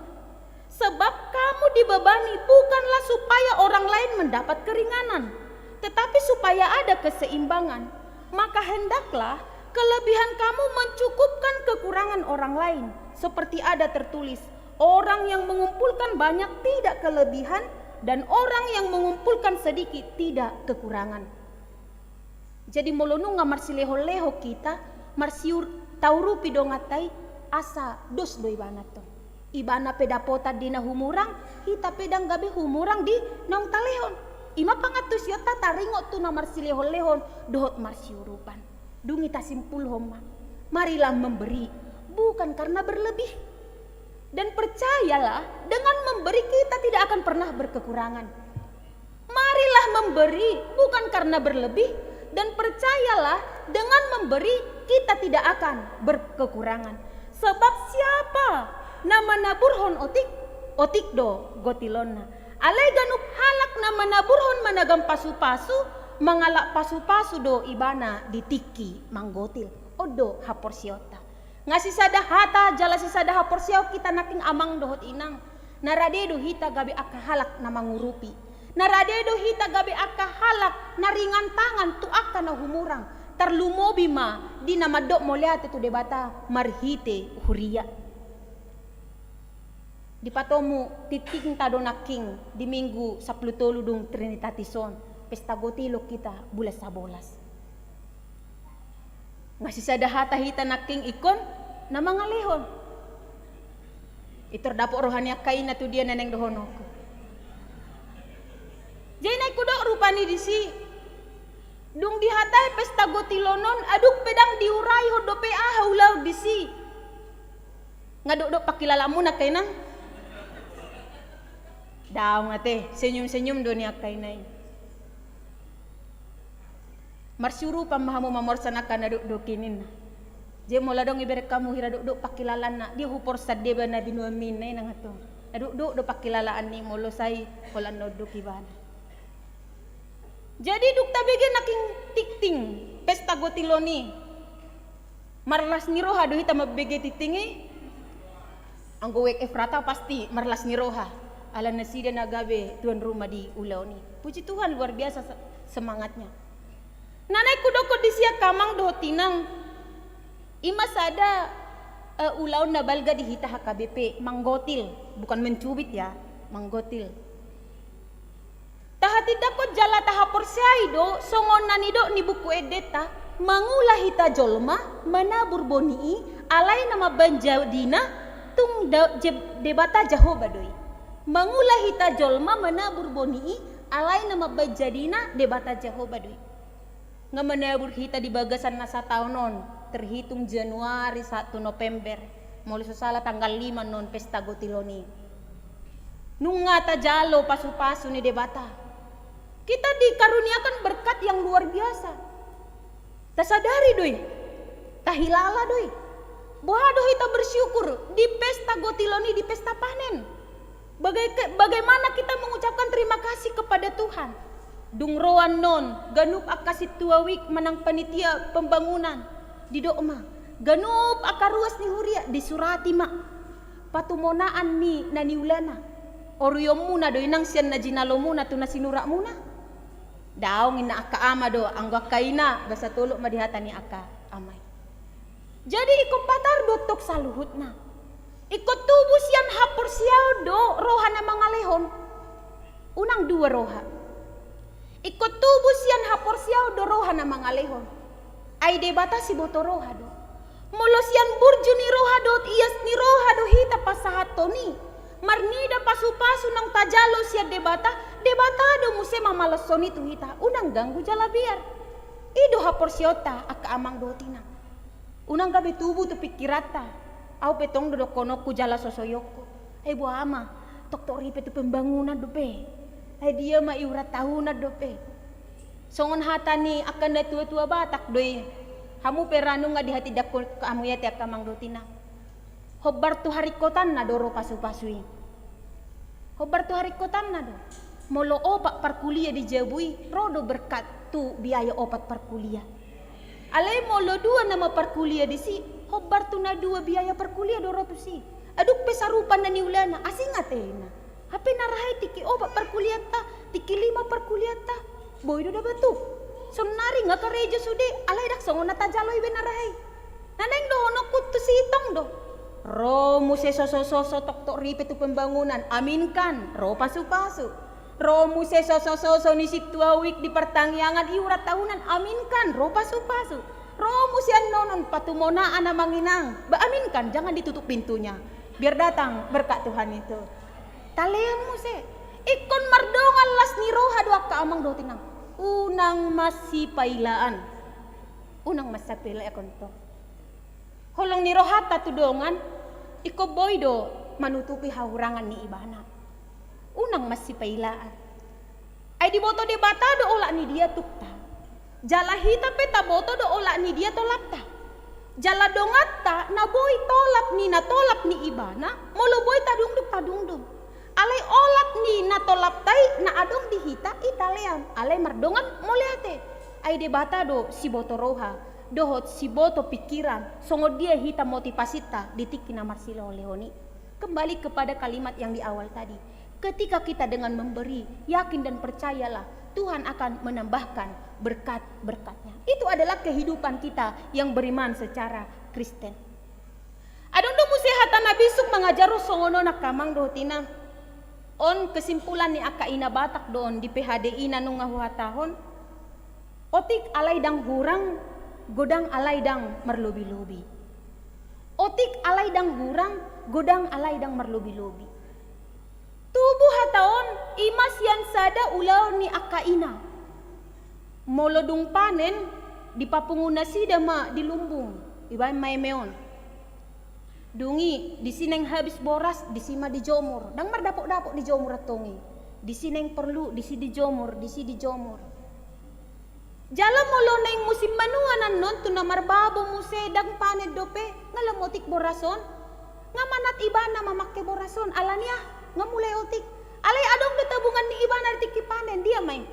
sebab kamu dibebani bukanlah supaya orang lain mendapat keringanan, tetapi supaya ada keseimbangan. Maka hendaklah kelebihan kamu mencukupkan kekurangan orang lain, seperti ada tertulis, Orang yang mengumpulkan banyak tidak kelebihan, dan orang yang mengumpulkan sedikit tidak kekurangan. Jadi molo nunga marsilehon-lehon hita, marsiur-, taurupi donganta i, asa dos do ibana tong. Ibana pe dapotan di na humurang, hita pe ndang gabe humurang di naung talehon. I ma pangantusionta taringot tu na marsilehon-lehon dohot marsiurupan. Dung i tasimpulhon ma, marilah memberi, bukan karena berlebih. Dan percayalah, dengan memberi kita tidak akan pernah berkekurangan. Marilah memberi, bukan karena berlebih, dan percayalah, dengan memberi kita tidak akan berkekurangan. Sebab siapa na manaburhon otik, otik do gotilonna. Alai ganup halak na manaburhon managam pasu-pasu, mangalap pasu-pasu do ibana di tingki manggotil. On do haporseaonta. Nga sisada hata jala sisada haporseaon hita nangkin amang dohot inang. Na rade do hita gabe angka halak na mangurupi. Na rade do hita gabe angka halak na ringan tangan tu angka na humurang. Tarlumobi ma di na mandok mauliate tu Debata marhite huria. Dipatomu tingtingta do nangkin di Minggu sampulu tolu dung Trinitatis on, pesta gotilon hita bulan sabolas. Nga sisada hata hita nangkin ingkon na mangalehon. Intor dapot roha ni angka ina tu dia na naeng dohononku. Jadi naeng hudok rupani disi, dung dihatai pesta gotilon on, adong pe ndang diuraihon dope aha ulaon disi. Nga dokdok pangkilalaanmuna angka ina? Daong ate, senyum-senyum do ni angka ina i. Marsiurupan ma hamu mamorsan angka na dokdok i ninna. Jadi molo adong ibereng hamu hira dokdok pangkilalaanna, dia huporsan deba na binuanmi ninna i nang antong. Na dokdok do pangkilalaan i molo sai holan na unduk ibana. Jadi dung tabege nangkin tingting pesta gotilon i. Marlas ni roha do hita mambege tingting i. Anggo W F Rata pasti marlas ni roha. Ala nasida na gabe tuan rumah di ulaon i. Puji Tuhan, luar biasa se-, semangatnya. Na naeng hudokkon disi angka amang dohot inang. I ma sada, eh, ulaon na balga di hita H K B P, manggotil, bukan mencubit ya, manggotil. Tahatindangkon jala tahaporseai do, songon na nidok ni Buku Endenta, mangula hita jolma, manabur boni i, alai na mambaen jadina, tung da-, je-, Debata Jahowa do i. Mangula hita jolma, manabur boni i, alai na mambaen jadina, Debata Jahowa do i. Nga manabur hita di bagasan na sataon on, terhitung Januari sahat tu November, molo so sala tanggal lima non pesta gotilon i. Nunga tajalo pasu-pasu ni Debata. Kita dikaruniakan berkat yang luar biasa. Tasadari do i, tahilala do i. Boha do hita bersyukur di pesta gotilon i, di pesta panen? Baga-, bagaimana kita mengucapkan terima kasih kepada Tuhan? Dung ro annon, ganup angka sintua wijk manang panitia pembangunan, didok ma, ganup angka ruas ni huria disurati ma. Patumonaan ni na niulana. Orionmuna do inang sian na jinalomuna tu na sinuratmuna? Daong, ninna angka ama do, anggo angka ina, basa tolop ma di hata ni angka ama i. Jadi ingkon patar do tong saluhutna. Ingkon tubu sian haporseaon do roha na mangalehon. Unang dua roha. Ingkon tubu sian haporseaon do roha na mangalehon. Ai Debata siboto roha do. Molo sian burju ni roha dohot ias ni roha do hita pasahathon i, marnida pasu-pasu naung tajalo sian Debata, Debata do muse mamalashon i tu hita, unang ganggu jala biar. I do haporseaonta angka amang dohot inang. Unang gabe tubu tu pingkiranta. Au pe tong do dohononku jala sosoionku. Ai boha ma, toktok ripe tu pembangunan dope. Ai dia ma iuran tahunan dope. Songon hata ni angka na tua-tua Batak do i. Hamu pe ra nunga dihatindangkon hamu i ate angka amang dohot inang. Hombar tu haringkotanna do ro pasu-pasu i. Hombar tu haringkotanna do. Molo opat parkuliah di jabu i, ro do berkat tu biaya opat parkuliah. Alai molo dua nama parkuliah disi, hombar tu na dua biaya parkuliah do ro tusi. Adong pe sarupa na niulana, asing atena. Hape na ra hea tingki opat parkuliahta, tingki lima parkuliahta, boi do daba tuk. Saonnari nga karejo sude, alai ndang songon na tajalo i be na ra hea. Na naeng dohononku tusi tong do. Ro muse sosososo toktok ripe tu pembangunan, aminkan, ro pasupasu. Ro muse sosososo ni sintua uik di partangiangan iuran tahunan, aminkan, ro pasupasu. Ro muse annonon patumonaan amang inang, ba aminkan, jangan ditutup pintunya. Biar datang berkat Tuhan itu. Talean muse. Ingkon mardongan las ni roha do angka amang dohot inang. Unang masipailaan. Unang masipailaan tong. Holong ni rohanta tu dongan, ingkon boi do manutupi hahurangan ni ibana. Unang masipailaan. Ai diboto Debata do olat ni dia tukta. Jala hita pe taboto do olat ni dia tolapta. Jala donganta na boi tolap ni na tolap ni ibana, molo boi tadungdung tadungdung. Alai olat ni na tolapta i na adong di hita i talean, alai mardongan mauliate. Ai Debata do siboto roha dohot siboto pingkiran, songon dia hita motivasinta di tingki na marsilehonlehon i. Kembali kepada kalimat yang di awal tadi, ketika kita dengan memberi, yakin dan percayalah, Tuhan akan menambahkan berkat-berkat-Nya. Itu adalah kehidupan kita yang beriman secara Kristen. Adong do muse hata na bisuk mangajarhon songon on angka amang dohot inang. On kesimpulan ni angka ina Batak do on di P H D I na nunga huhatahon. Otik alai ndang hurang, godang alai ndang marlobi-lobi. Otik alai ndang hurang, godang alai ndang marlobi-lobi. Tubu hata on, i ma sian sada ulaon ni angka ina. Molo dung panen, dipapungu nasida ma di lumbung, ibaen ma eme on. Dung i, disi naeng habis boras, disi ma dijomur. Ndang mardapot-dapot dijomur antong i. Disi naeng porlu, disi dijomur, disi dijomur. Jala molo naeng musim manuan annon tu na marbabo muse ndang panen dope, nga lam otik boras on, nga manat ibana mamangke boras on, alani ah, nga mulai otik. Alai adong do tabungan ni ibana di tingki panen, dia ma i.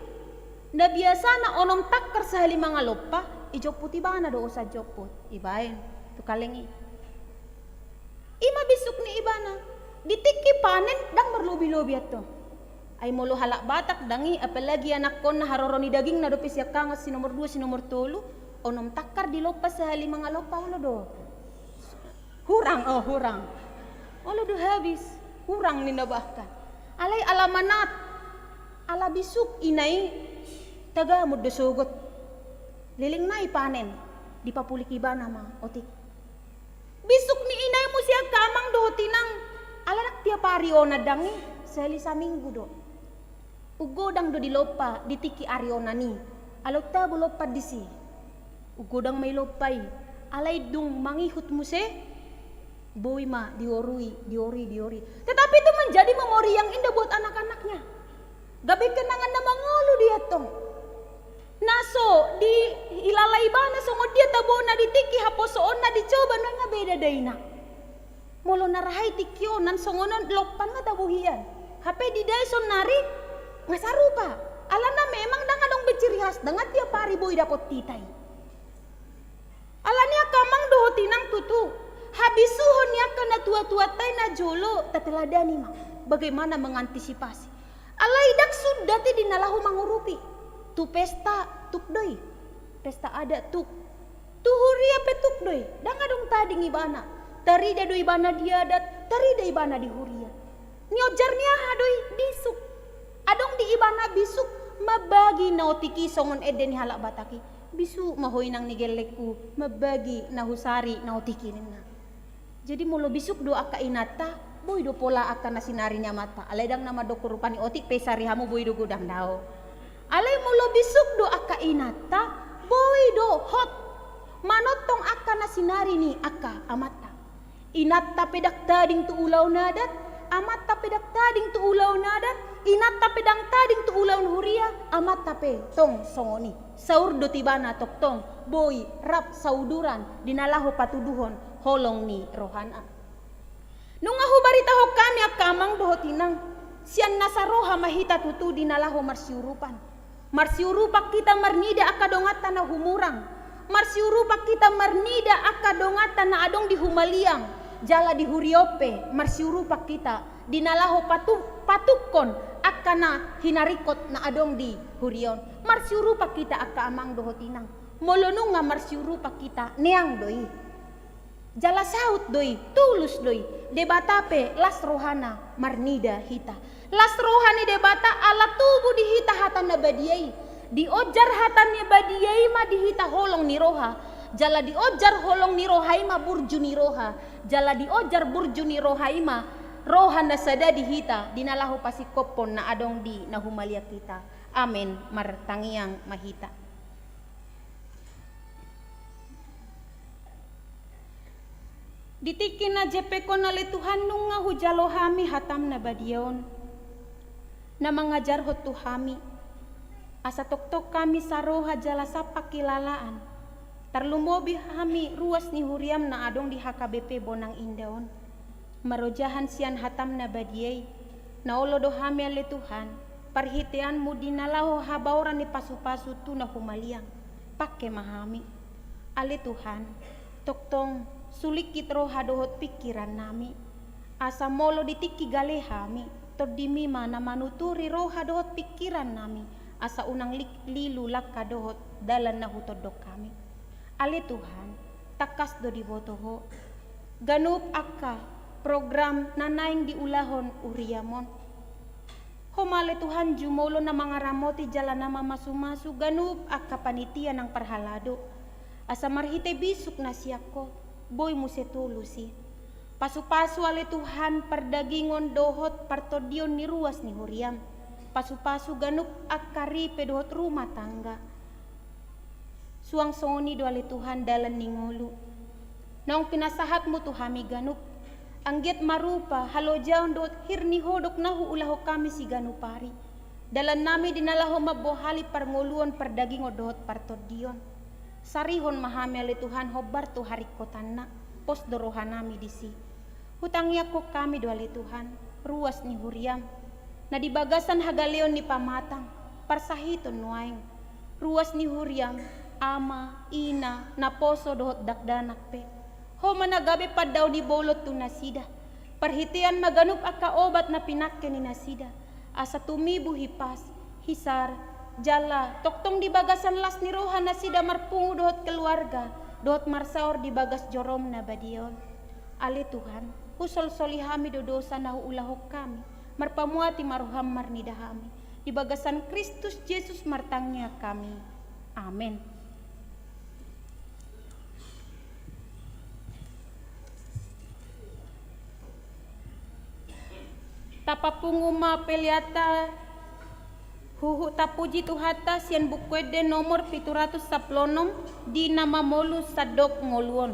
Na biasana onom tangkar sahali mangalompa, ijomput ibana do osan jomput, ibaen tu kaleng i. I ma bisuk ni ibana, di tingki panen ndang marlobi-lobi antong. Ai molo halak Batak ndang i, apalagi anakkonna haroro ni dagingna dope sian hangan si nomor dua, si nomor tolu, onom tangkar dilompa sahali mangalompa olo do. Hurang, oh hurang. Olo do habis, hurang ninna bahkan. Alai ala manat, ala bisuk ina i tagamon do sogot. Leleng nai panen, dipapulik ibana ma otik. Bisuk ni ina i muse angka amang dohot inang, ala ndang tiap ari ona ndang i, sahali saminggu do. Umgodang do dilompa di tingki ari onan i, ala tabo lompan disi. Umgodang ma i lompa i, alai dung mangihut muse, boi ma diorui, diorui, diorui. Tetapi itu menjadi memori yang indah buat anak-anaknya. Gabe kenangan na mangolu dia tong. Na so diilala ibana songon dia tabona di tingki haposoonna dicoba, nunga beda daina. Molo na ra hea tingki onan songon on lompan nga tabo hian. Hape didai sonnari nga sarupa. Alana memang ndang adong be ciri khas, ndang tiap ari boi dapot hita i. Alani angka amang dohot inang tutu, habisuhon ni angka natua-tuanta i na jolo tateladani ma bagaimana mengantisipasi. Alai ndang sundat i di na laho mangurupi. Tu pesta tuk do i. Pesta adat tuk. Tu huria pe tuk do i. Ndang adong tading ibana. Tarida do ibana di adat, tarida ibana di huria. Niojar ni aha do i? Bisuk. Adong di ibana bisuk mambagi na otik i songon ende ni halak Batak i. Bisuk ma ho inang ni gellengku, mambagi na husari na otik i ninna. Jadi molo bisuk do angka inanta, boi do pola angka na sinari ni amanta. Alai ndang na mandok rupa ni otik pe sari hamu boi do godang dao. Alai molo bisuk do angka inanta, boi do hot manongtong angka na sinari ni angka amanta. Inanta pe ndang tading tu ulaon adat, amanta pe ndang tading tu ulaon adat, inanta pe ndang tading tu ulaon huria, amanta pe tong songon i. Saur do tu ibana tongtong boi rap sauduran di na laho patuduhon holong ni rohana. Nunga hubaritahon hami angka amang dohot inang, sian nasa roha ma hita tutu di na laho marsiurupan. Marsiurupan hita marnida angka donganta na humurang. Marsiurupan hita marnida angka donganta na adong di humaliang jala di huria on pe. Marsiurupan hita di na laho patu-, patukkon angka na hinaringkot na adong di huria on. Marsiurupan hita angka amang dohot inang. Molo nunga marsiurupan hita, neang do i. Jala saut do i, tulus do i, Debata pe las rohana marnida hita. Las roha ni Debata ala tubu di hita hata na badia i. Diojar hata na badia i ma di hita holong ni roha. Jala diojar holong ni roha i ma burju ni roha. Jala diojar burju ni roha i ma roha na sada di hita, di na laho pasingkophon na adong di na humaliang hita. Amen. Martangiang ma hita. Di tingki na jempek on ale Tuhan, nunga hujalo hami hatam na badia on, na mangajarhon tu hami, asa tongtong hami saroha jala sapangkilalaan, tarlumobi hami ruas ni huriam na adong di H K B P Bonang Indah on. Marojahan sian hatam na badia i, na olo do hami ale Tuhan, parhiteanmu di na laho habaoran ni pasupasu tu na humaliang. Pangke ma hami. Ale Tuhan, tongtong sulingkit roha dohot pingkiran nami. Asa molo di tingki gale hami, tondimi ma na manuturi roha dohot pingkiran nami, asa unang lik-, lilu langka dohot dalan na hutondong hami. Ale Tuhan, tangkas do diboto Ho ganup angka program na naeng diulahon huriam on. Ho ma ale Tuhan jumolo na mangaramoti jala na mamasumasu ganup angka panitia nang parhalado. Asa marhite bisuk na sian Ho, boi muse tulus i. Pasupasu ale Tuhan pardagingon dohot partondion ni ruas ni huriam. Pasupasu ganup angka ripe dohot rumah tangga. Suang songon i do ale Tuhan dalan ni ngolu. Naung pinasahatmu tu hami ganup. Anggiat ma rupa halojaon dohot hir ni hodok na huulahon hami siganup ari. Dalan nami di na laho mambohali parngoluon pardagingon dohot partondion. Sarihon ma hami ale Tuhan hombar tu haringkotanna, pos do roha nami disi. Hutangiangkon hami do ale Tuhan, ruas ni huriam, na di bagasan hagaleon ni pamatang, parsahiton nuaeng, ruas ni huriam, ama, ina, naposo dohot dakdanak pe. Ho ma na gabe pandao ni bolon tu nasida. Parhitean ma ganup angka obat na pinangke ni nasida. Asa tumibu hipas, hisar, jala tongtong di bagasan las ni roha nasida marpungu dohot keluarga, dohot marsaor di bagas jorom na badia on. Ale Tuhan, husolsoli hami do dosa na huulahon hami, marpamuati ma roham marnida hami. Di bagasan Kristus Jesus martangiang hami. Amen. Tapapungu ma peleanta huhut tapuji Tuhanta sian Buku Ende nomor pitu ratus sampulu onom di na mamolus sandok ngolu on.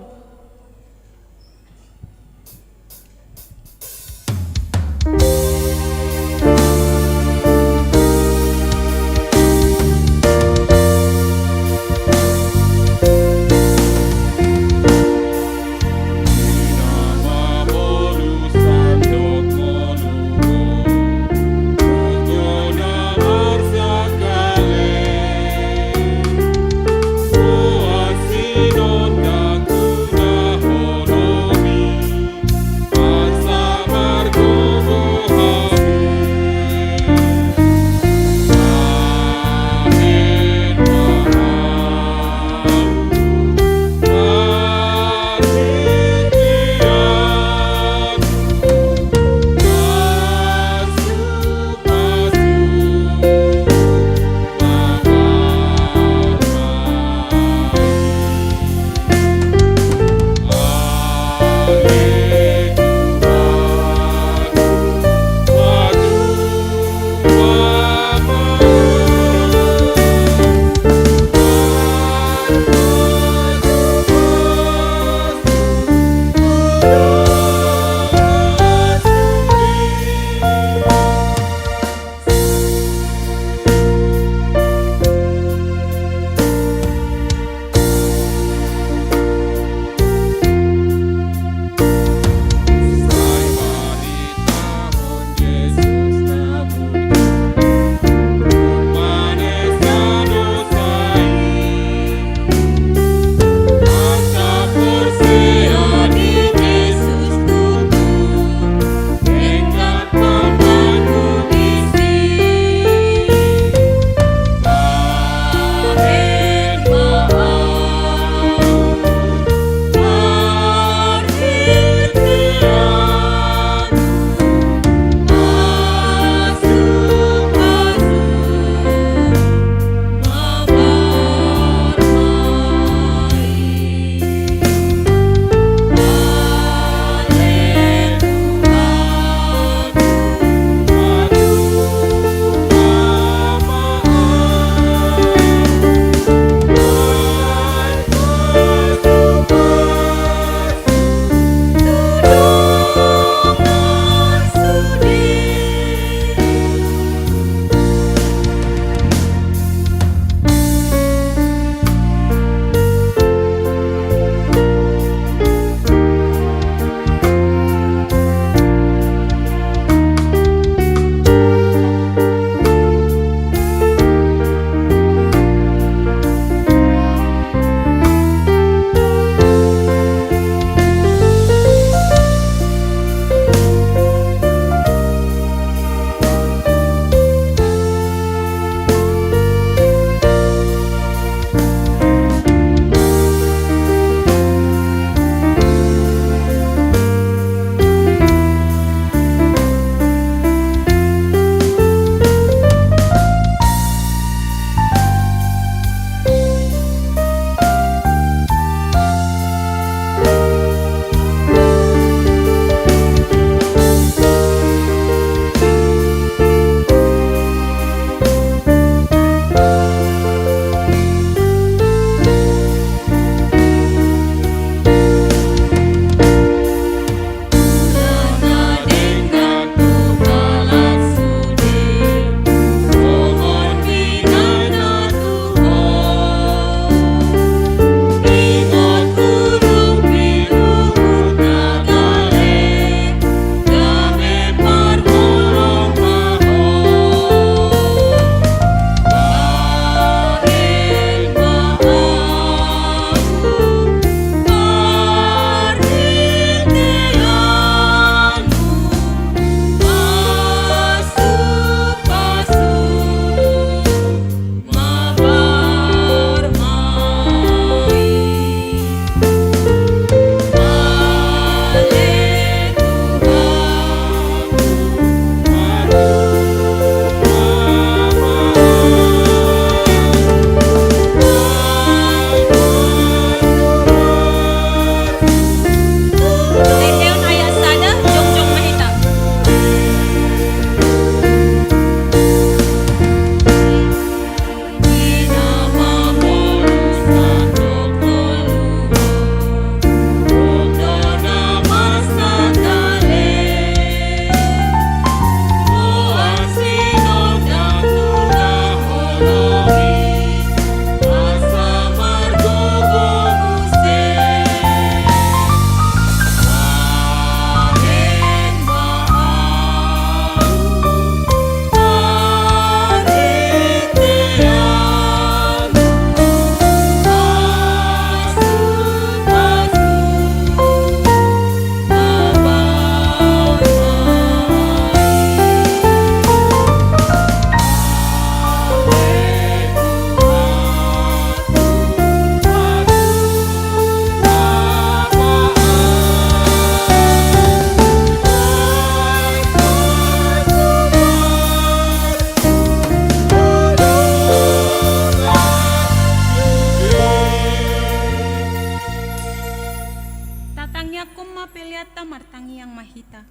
Martangiang ma hita.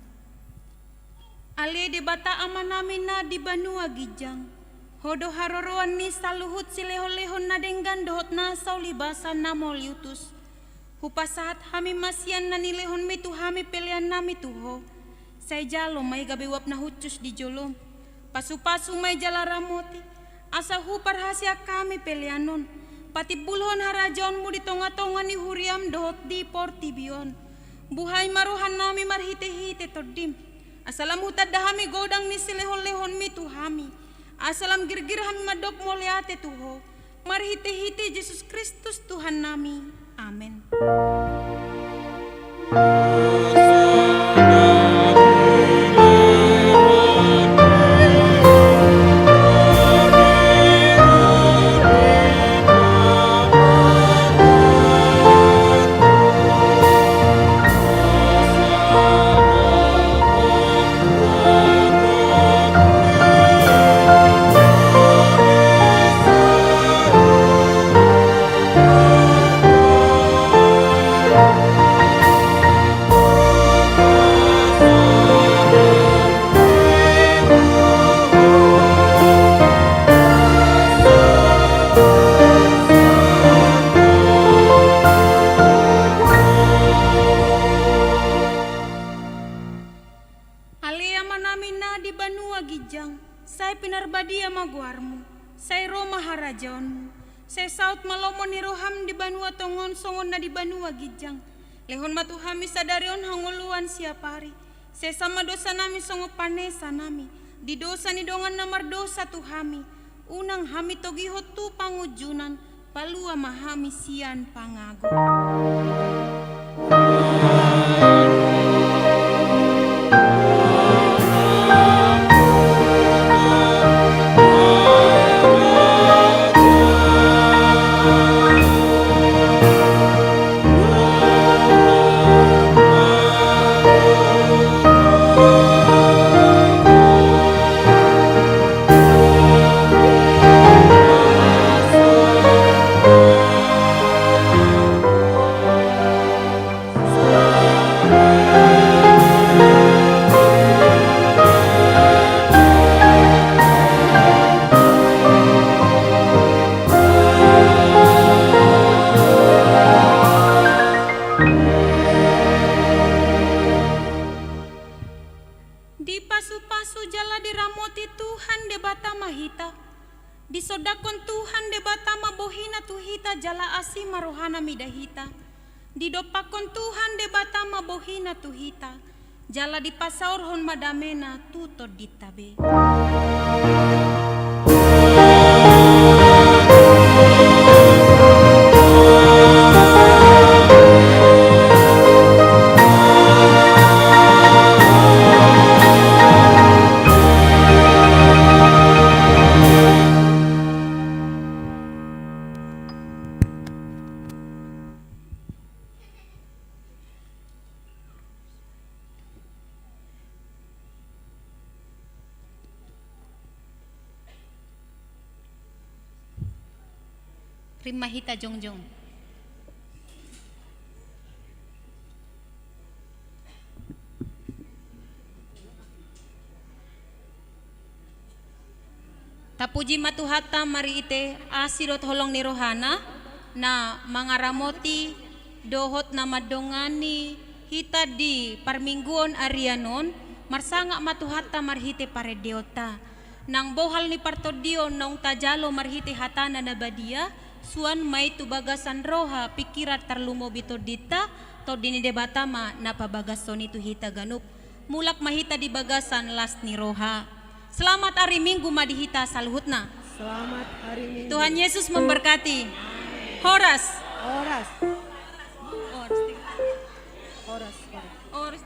Ale Debata Amanami na di banua ginjang, Ho do haroroan ni saluhut silehonlehon na denggan dohot na saulibasan na mauliutus. Hupasahat hami ma sian na nilehonMi tu hami peleannami tu Ho. Sai jalo ma i gabe uap na hushus di jolom. Pasupasu ma i jala ramoti, asa huparhaseang hami pelean on patimbulhon harajaonMu di tongatonga ni huriaM dohot di portibi on. Buhai ma rohanami marhitehite TondiM, asa lam hutanda hami godang ni silehonlehonMi tu hami, asa lam girgir hami mandok mauliate tu Ho. Marhitehite Jesus Kristus Tuhannami. Amen. Ale Amanami na di banua ginjang, sai pinarbadia ma goarMu, sai ro ma harajaonMu, sai saut ma lomo ni rohaM di banua tonga on songon na di banua ginjang. Lehon ma tu hami sadari on hangoluan siapari. Sesa ma dosanami songon panesanami di dosa ni dongan na mardosa tu hami. Unang hami togihon tu pangunjunan, palua ma hami sian pangago. Dipasupasu jala diramoti Tuhan Debata ma hita. Disondangkon Tuhan Debata ma bohiNa tu hita jala asi ma rohaNa mida hita. Didompakkon Tuhan Debata ma bohiNa tu hita, jala dipasaorhon ma dameNa tu tondinta be. Rima hita jongjong. Tapuji ma Tuhanta marhite asi dohot holong ni rohaNa, na mangaramoti dohot na mandongani hita di parmingguon arian on. Marsangap ma Tuhanta marhite parendeonta. Nang bohal ni partondion naung tajalo marhite hataNa na badia, suan ma i tu bagasan roha, pingkiran, tarlumobi tondinta. Tondi ni Debata ma na pabagashon i tu hita ganup. Mulak ma hita di bagasan las ni roha. Selamat hari Minggu ma di hita saluhutna. Selamat hari Minggu. Tuhan Yesus memberkati. Amin. Horas. Horas. Horas. Horas. Horas.